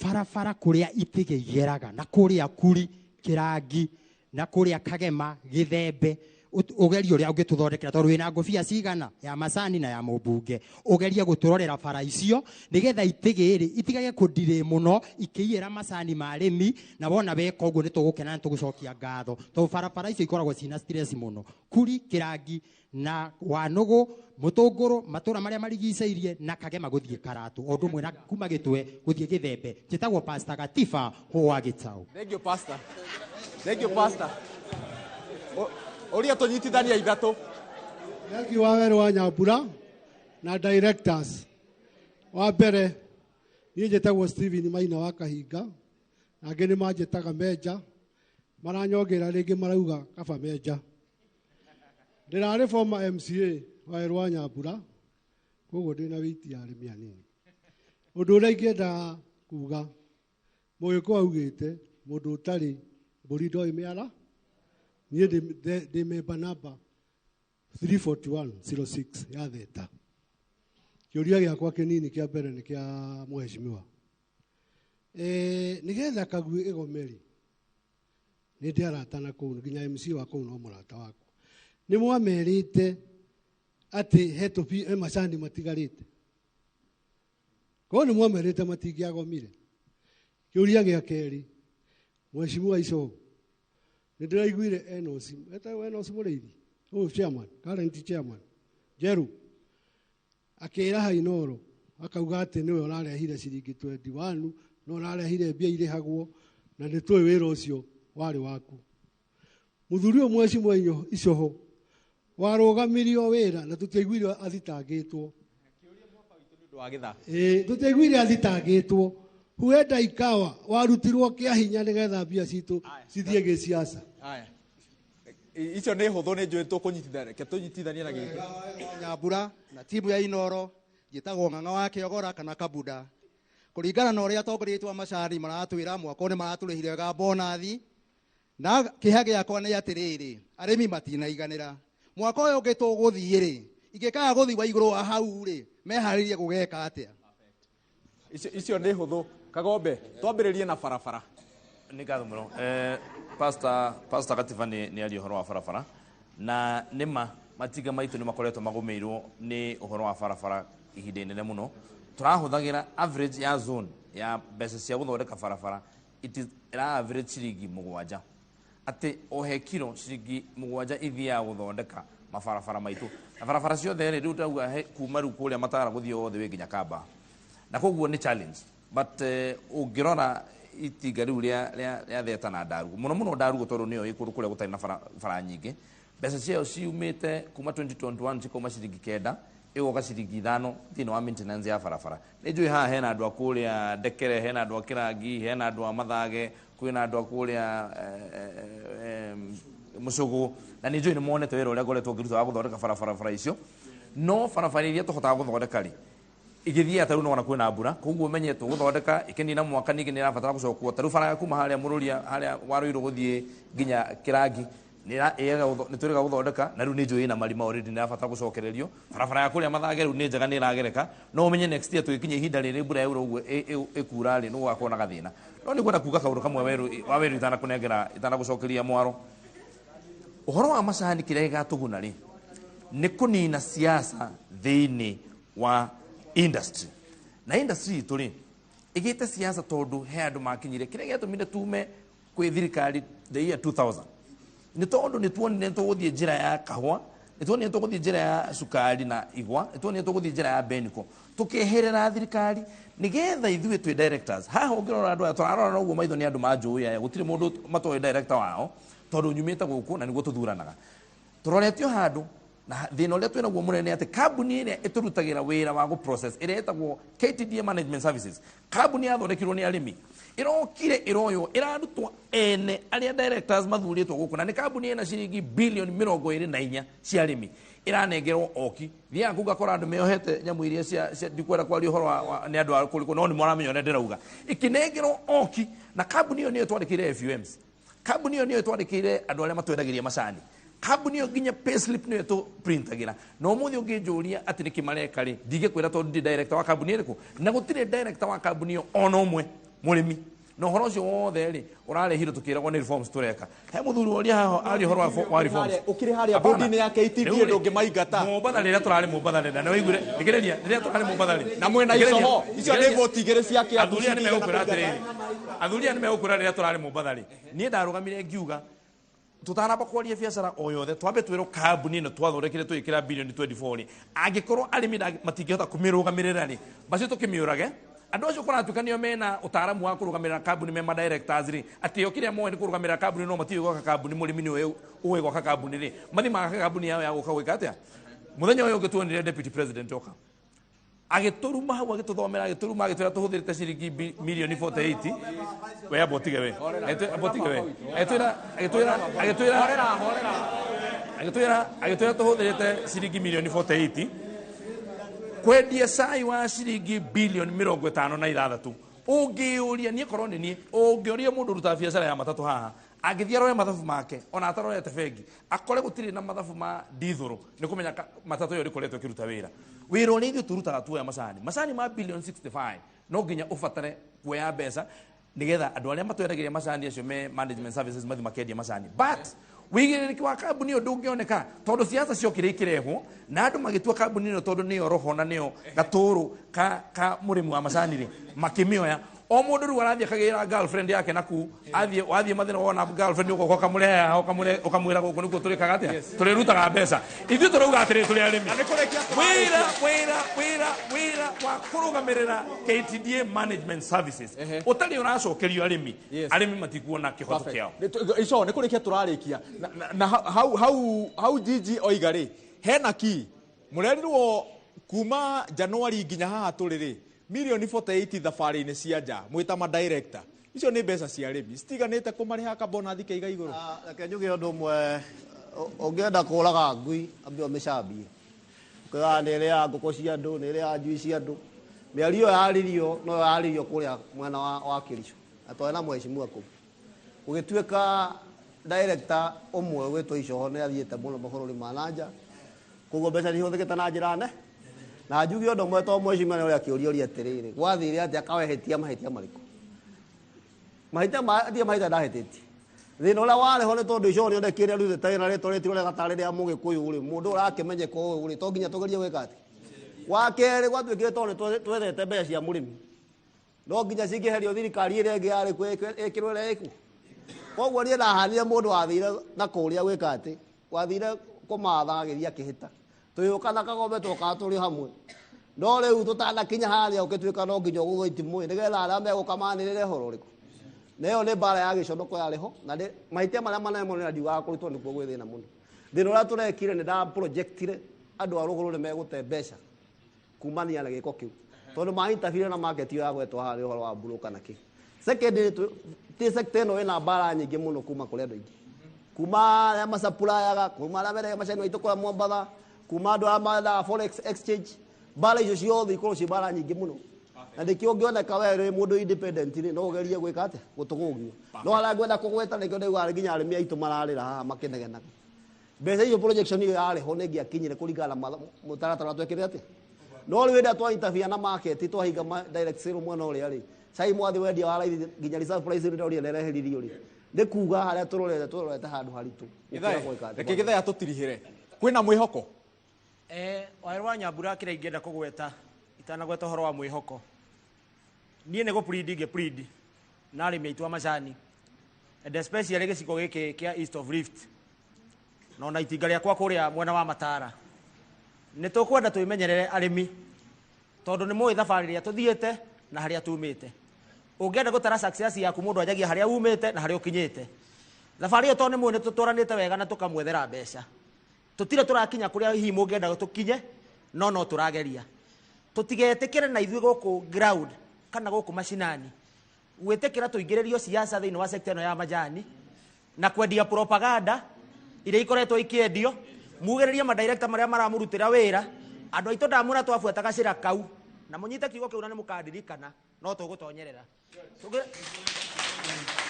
Barabara kũrĩa itĩgĩ igeraga na kũrĩa Kuri Kĩrangi na kũrĩa Kagema Gĩthembe, ũgerie ũrĩa ũngĩtũthondekera tondũ wĩna ngũbia cigana ya macani na ya mũmbunge, ũgerie gũtũrorera bara icio nĩgetha itĩgĩ rĩ itigage kũndirĩ mũno ikĩiyĩra macani ma arĩmi, na wona weka ũguo nĩ tũgũkena na tũgũcokia ngatho tondũ barabara icio ikoragwo ciĩna stress mũno. Kuri Kĩrangi na Wanũgũ, Mũtũngũrũ, matũra marĩa marigicĩirie na Kagema gũthiĩ Karatũ, o ũndũ ũmwe na kuma Gĩtwe gũthiĩ Gĩthembe. Njĩtagwo Pastor Gatiba wa Gĩtaũ. Thank you, Pastor. Thank you, Pastor. Ũria tũnyitithania ithatũ. Thank you, Wawerũ wa Nyambura na directors. Wa mbere niĩ njĩtagwo Steven Maina wa Kahinga, na angĩ nĩ manjĩtaga Menja, maranyongera rĩngĩ marauga kaba Menja. Ndĩrarĩ former MCA Wawerũ wa Nyambura, koguo ndĩna wĩiti ya arĩmi anini. Ũndũ ũrĩa ingĩenda kuga, Mũgĩkũyũ augĩte mũndũ ũtarĩ mbũri ndoĩ mĩara. Niĩ ndĩ member number 34106 ya Theta. Kĩũria gĩakwa kĩnini kĩa mbere nĩ kĩa mheshimiwa. Nĩgetha Kagui ĩgomeri, nĩ ndĩ arata na kũu, nginya MC wa kũu no mũrata wakwa. Nĩ mwamerĩte atĩ he macani matigarĩte. Koguo nĩ mwamerĩte matingĩagomire. Kĩũria gĩa kerĩ, mheshimiwa Icogo, nĩ ndĩraiguire Enos, etagwo Enos Mũrĩithi, ũyũ chairman, current chairman, Njeru, akĩra Hainoro, akauga atĩ nĩwe ũrarehire ciringi 21, no ũrarehire mbia irĩhagwo, na nĩ tũĩ wĩra ũcio warĩ waku. Mũthuri ũyũ mheshimiwa Icoho, warũgamirio wĩra na tũtiaiguire athitangĩtwo. Tũtiaiguire athitangĩtwo. Huenda ikawa warutirwo kĩa hinya nĩgetha mbia citũ cithiĩ gĩciaca. Aya. Icio nĩ hũthũ, nĩ njũĩ tũkũnyitithania, reke tũnyitithanie na gĩkĩ. Nyambura na timu ya Inoro, njĩtagwo Ng'ang'a wa Kĩogora kana Kabuda. Kũringana na ũrĩa atongoria aitũ a macani maratwĩra, mwaka ũyũ nĩ maratũrĩhire wega bonathi. Na kĩeha gĩakwa nĩ atĩrĩrĩ, arĩmi matinaiganĩra. Mwaka ũyũ ũngĩ tũgũthiĩ rĩ, ingĩkaga gũthiĩ wa igũrũ wa hau rĩ, meharĩrie gũgeka atĩa? Icio nĩ hũthũ. Kagombe, twambĩrĩrie na barabara. Nĩ ngatho mũno. Pastor Gatiba nĩ aria ũhoro wa barabara, na nĩma matinga maitũ nĩ makoretwo magũmĩirwo nĩ ũhoro wa barabara ihinda inene mũno. Tũrahũthagĩra average ya zone ya mbeca cia gũthondeka barabara, it is ĩra average ciringi 7. Atĩ o he kiro ciringi 7 ithiaga gũthondeka mabarabara maitũ. Na barabara ciothe rĩ, rĩu ndauga he kuma rĩu kũrĩa Matara gũthiĩ othe wĩ nginya Kamba. Na koguo nĩ challenge. But ũngĩrora itinga rĩu rĩa Theta na Ndarugu, mũno mũno Ndarugu tondũ nĩyo ĩ kũndũ kũrĩa gũtarĩ na bara nyingĩ, mbeca ciayo ciumĩte kuma 2021 cikauma ciringi 9, ĩgoka ciringi 5 thĩinĩ wa maintenance ya barabara. Nĩ njũĩ haha hena andũ a kũrĩa Ndekere, hena andũ a Kĩrangi, hena andũ a Mathage, kwĩna andũ a kũrĩa Mũcũgũ, na nĩ njũĩ nĩ monete wĩra ũrĩa ngoretwo ngĩruta wa gũthondeka barabara icio. No barabara iria tũhotaga gũthondeka rĩ, igĩthiĩ ta rĩu nĩwona kwĩna mbura, koguo ũmenye tũgũthondeka ĩkĩnina mwaka ningĩ nĩ ĩrabatara gũcokwo. Ta rĩu bara ya kuma harĩa Mũrũria, harĩa Warũirũ gũthiĩ nginya Kĩrangi, nĩ twĩrĩga gũthondeka, na rĩu nĩ njũĩ ĩna marima already, nĩ ĩrabatara gũcokererio. Barabara ya kũrĩa Mathage rĩu nĩ njega, nĩ ĩragereka, no ũmenye next year tũgĩkinya ihinda rĩrĩ mbura yaura ũguo ĩkura rĩ, nĩ gũgakorwo na gathĩna. No nĩ ngwenda kuga kaũndũ kamwe wa werũ itanakũnengera, itanagũcokeria mwaro. Ũhoro wa macani kĩrĩa gĩgatũguna rĩ, nĩ kũnina siasa thĩinĩ wa industry. Na industry itũ rĩ, ĩgĩte siasa tondũ he andũ makinyire. Kĩrĩa gĩatũmire tume kwĩ thirikari the year 2000 nĩ tondũ nĩ tuonire tũgũthiĩ njĩra ya kahũa, nĩ tuonire tũgũthiĩ njĩra ya cukari na igwa, nĩ tuonire tũgũthiĩ njĩra ya Beniko. Tũkĩeherera thirikari nĩgetha ithuĩ twĩ directors. Haha ũngĩrora andũ aya, tũrarora na ũguo maitho nĩ andũ manjũĩ aya, gũtirĩ mũndũ matoĩ director wao, tondũ nyumĩte gũkũ na nĩguo tũthuranaga. Tũroretio handũ na thĩna ũrĩa twĩnaguo mũnene nĩ atĩ kambuni ĩrĩa ĩtũrutagĩra wĩra wa gũ-process, ĩrĩa ĩtagwo KTDA Management Services, kambuni yathondekirwo nĩ arĩmi, ĩrokire ĩroywo, ĩrarutwo ene arĩa directors mathurĩtwo gũkũ, na nĩ kambuni ĩna ciringi bilioni 24 cia arĩmi, ĩranengerwo oki. Thiaga kũu ngakora andũ meohete nyamũ iria cia ndikwenda kwaria ũhoro wa nĩ andũ a kũrĩkũ, no nĩ mũramenya ũrĩa ndĩrauga. Ĩkĩnengerwo oki, na kambuni ĩyo nĩyo ĩtwandĩkĩire FUMs. Kambuni ĩyo nĩyo ĩtwandĩkĩire andũ arĩa matwendagĩria macani. Kambuni ĩyo nginya payslip nĩyo ĩtũprintagĩra. Na ũmũthĩ ũngĩnjũria atĩ nĩkĩ mareka rĩ, ndingĩkwĩra tondũ ndi director wa kambuni ĩrĩkũ, na gũtirĩ director wa kambuni ĩyo ona ũmwe Mũrĩmi na ũhoro ũcio wothe rĩ ũrarehirwo tũkĩragwo nĩ reforms tũreka. He mũthuri woria haha aria ũhoro wa reforms. Ũkĩrĩ harĩa bodi-inĩ ya KTDA ndũngĩmaingata. Mombatha rĩrĩa tũrarĩ Mombatha rĩ, na nĩ waiguire thikĩrĩria rĩrĩa tũrarĩ Mombatha rĩ na mwena Icoho icio nĩ voti igĩrĩ cia Kĩambu. Athuri aya nĩ megũkwĩra atĩrĩrĩ, athuri aya nĩ megũkwĩra rĩrĩa tũrarĩ Mombatha rĩ, niĩ ndarũgamire ngiuga tutanamba kwaria biacara o yothe twambe twĩrwo kambuni ĩno twathondekire twĩkĩra bilioni 24 rĩ, angĩkorwo arĩmi matingĩhota kũmĩrũgamĩrĩra rĩ, bacio tũkĩmĩũrage. Andũ acio kũratuĩka nĩo mena ũtaaramu wa kũrũgamĩrĩra kambuni me ma directors rĩ, atĩ o kĩrĩa moĩ nĩ kũrũgamĩrĩra kambuni no matiũĩ gwaka kambuni, mũrĩmi nĩwe ũĩ gwaka kambuni rĩ, mathiĩ magake kambuni yao ya gũka gwĩka atĩa. Mũthenya ũyũ ũngĩ tuonire deputy president oka agĩtũruma hau, agĩtũthomera, agĩtũruma, agĩtwĩra tũhũthĩrĩte ciringi milioni 48. We amba ũtige we, amba ũtige we, agĩtwĩra agĩtwĩra agĩtwĩra agĩtwĩra agĩtwĩra tũhũthĩrĩte ciringi milioni 48 kwendia cai wa ciringi bilioni 56. Ũngĩũria niĩ korwo nĩ niĩ, ũngĩũria mũndũ ũrutaga biacara ya matatũ haha, angĩthiĩ arore mathabu make ona atarorete bengi akore gũtirĩ na mathabu ma ndithũrũ, nĩ kũmenya matatũ ĩyo ndĩkoretwo ĩkĩruta wĩra. Wĩra ũrĩa ithuĩ tũrutaga tuoya macani, macani ma bilioni 65 no nginya ũbatare kuoya mbeca nĩgetha andũ arĩa matwendagĩria macani acio me management services mathiĩ makendia macani. But wĩigĩrĩrĩki wa kambuni ĩyo ndũngĩoneka tondũ siasa ciokire ikĩrehwo na andũ magĩtua kambuni ĩno tondũ nĩyo roho na nĩyo gatũrũ ka mũrĩmi wa macani rĩ, makĩmĩoya. O mũndũ rĩu arathiĩ akagĩra girlfriend yake naku, athiĩ wathiĩ mathĩna wona girlfriend ũgoka ũkamũrehe haha ũkamwĩra gũkũ nĩkuo tũrĩkaga atĩa, tũrĩrutaga mbeca. Ithuĩ tũrauga atĩrĩ tũrĩ arĩmi, wĩra wĩra wĩra wĩra wa kũrũgamĩrĩra KTDA management services ũtarĩ ũracokerio arĩmi, arĩmi matikuona kĩhoto kĩao. Ico nĩ kũrĩkia tũrarĩkia na hau hau hau Gigi oiga rĩ, hena ki mũrerirwo kuma Januari nginya haha tũrĩ rĩ, milioni 48 thabarĩ-inĩ cia nja mwĩta ma director. Icio nĩ mbeca cia arĩmi citiganĩte kũmarĩha kabonathi kaiga igũrũ. Reke njuge ũndũ ũmwe, ũngĩenda kũũraga ngui ambe ũmĩcambie. Ũkĩgaga nĩ ĩrĩaga ngũkũ cia andũ, nĩ ĩrĩaga njui cia andũ. Mĩario ĩyo yarĩrio no yarĩrio kũrĩa mwena wa Kericho na twarĩ na mheshimiwa kũu. Gũgĩtuĩka director ũmwe ũgwĩtwo Icoho nĩ athiĩte mũno mabũrũri ma na nja, koguo mbeca nĩ ihũthĩkĩte na njĩra nene. Na njuge ũndũ ũmwe to mheshimiwa nĩ ũrĩa akĩũria ũria atĩrĩrĩ, gwathire atĩa akawehĩtia mahĩtia marĩkũ? Mahĩtia ma ndiĩ mahĩtia ndahĩtĩtie. Thĩna ũrĩa warĩ ho nĩ tondũ Icoho nĩ onekire arutĩte wĩra rĩtwa rĩtirĩ rĩega tarĩ rĩa Mũgĩkũyũ rĩ, mũndũ ũrakĩmenyeka ũũ rĩ, to nginya tũgerie gwĩka atĩa? Wa kerĩ gwatuĩkire tondũ nĩ twethete mbeca cia mũrĩmi, no nginya cingĩherio thirikari ĩrĩa ĩngĩ yarĩ kuo ĩkĩrwo ĩrĩa ĩkuo. Koguo niĩ ndahanire mũndũ wathire na kũrĩa gwĩka atĩ, wathire kũmatha agĩthiĩ akĩhĩta. Tũgĩũka na Kagombe twokaga tũrĩ hamwe. No rĩu tũtanakinya harĩa ũgĩtuĩka no nginya ũgũthwo itimũ nĩgetha arĩa megũka manĩrĩre ũhoro ũrĩkũ. Na ĩyo nĩ mbara ya gĩconoko yarĩ ho, na mahĩtia marĩa manene mũno na ndiugaga kũrutwo nĩkuo gwĩ thĩna mũno. Thĩna ũrĩa tũrekire nĩ ndaprojectire andũ a rũgũrũ nĩ megũte mbeca kumania na gĩko kĩu, tondũ ma interfere na market ĩyo ya gwetwo haha nĩ ũhoro wa broker na kĩ. Second, ti sector ĩno ĩna mbara nyingĩ mũno kuma kũrĩ andũ aingĩ, kuma arĩa macapurayaga, kuma arĩa mendagia macani maitũ kũrĩa Mombatha, kuma andũ arĩa mendaga forex exchange. Mbara icio ciothe ikorwo ciĩ mbara nyingĩ mũno, na nĩkĩo ũngĩoneka we wĩ mũndũ independent rĩ, no ũgerie gwĩka atĩa, gũtũgũgio. No harĩa ngwenda kũgweta nĩkĩo ndaigua nginya arĩmi aitũ mararĩra haha makĩnegenaga. Mbeca icio projection ĩyo yarĩ ho nĩ ĩngĩakinyire kũringana na mũtaratara ũrĩa twekĩre atĩa. No rĩu hĩndĩ ĩrĩa twa interfere na market twahinga direct sale mwena ũrĩa rĩ, cai mwathi wendia wa raithi nginya reserve price ĩrĩa ndorire nĩreheririo rĩ, nĩ kuga harĩa tũrorete, tũrorete handũ haritũ. Gĩthaya, Gũkĩra gwĩka atĩ reke Gĩthaya tũtirihĩre. Kwĩna mwĩhoko? Waweru wa Nyambura kĩrĩa ingĩenda kũgweta itanagweta ũhoro wa mwĩhoko, niĩ nĩ gũ-plead ingĩ-plead na arĩmi aitũ a macani, and especially gĩcigo gĩkĩ kĩa East of Rift na ona itinga rĩakwa kũrĩa mwena wa Matara. Nĩ tũkwenda twĩmenyerere arĩmi, tondũ nĩ mũĩ thabarĩ ĩrĩa tũthiĩte na harĩa tumĩte. Ũngĩenda gũtara success yaku mũndũ anjagia harĩa umĩte na harĩa ũkinyĩte. Thabarĩ ĩyo tondũ nĩ mũĩ nĩ tũtwaranĩte wega na tũkamwethera mbeca, tũtirĩ tũrakinya kũrĩa hihi mũngĩenda tũkinye, no no tũrageria. Tũtigetĩkĩre na ithuĩ gũkũ ground kana gũkũ macinani gwĩtĩkĩra tũingĩrĩrio siasa thĩinĩ wa sector ĩno ya majani na kwendia propaganda iria ikoretwo ikĩendio. Mugĩrĩrie madirector marĩa maramũrutĩra wĩra. Andũ aitũ ndamwĩra twabuata gacĩra kau, na mũnyite kiugo kĩu na nĩ mũkandirikana, no tũgũtonyerera.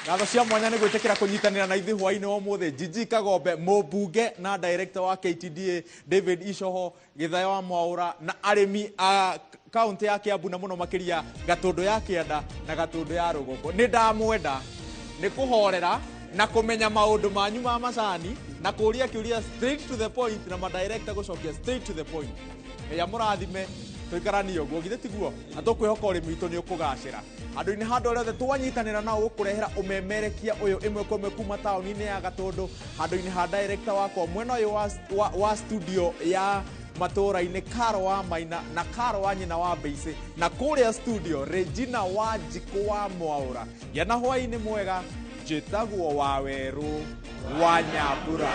Ngatho cia mwanya nĩ gwĩtĩkĩra kũnyitanĩra na ithuĩ hwaĩ-inĩ wa ũmũthĩ. Gigi Kagombe, mũmbunge na director wa KTDA David Icoho, Gĩthaya wa Mwaũra na arĩmi a Kaunti ya Kiambu na mũno makĩria Gatũndũ ya kĩanda na Gatũndũ ya rũgongo. Nĩ ndamwenda nĩ kũhorera na kũmenya maũndũ manyu ma macani na kũria kĩũria straight to the point na madirector gũcokia straight to the point. Ngai amũrathime, tũikaranie ũguo, githĩ tiguo? Na tũkwĩhoka ũrĩmi witũ nĩ ũkũgacĩra handũ-inĩ handũ arĩa othe twanyitanĩra nao gũkũrehera ũmemerekia ũyũ ĩmwe kwa ĩmwe kuma taũni-inĩ ya Gatũndũ, handũ-inĩ ha director wakwa mwena ũyũ wa studio ya matũũra-inĩ, Karo wa Maina na Karo wa nyina wa Mbeici, na kũrĩa studio Regina wa Njikũ wa Mwaũra. Gĩa na hwaĩ-inĩ mwega. Njĩtagwo Wawerũ wa Nyambura.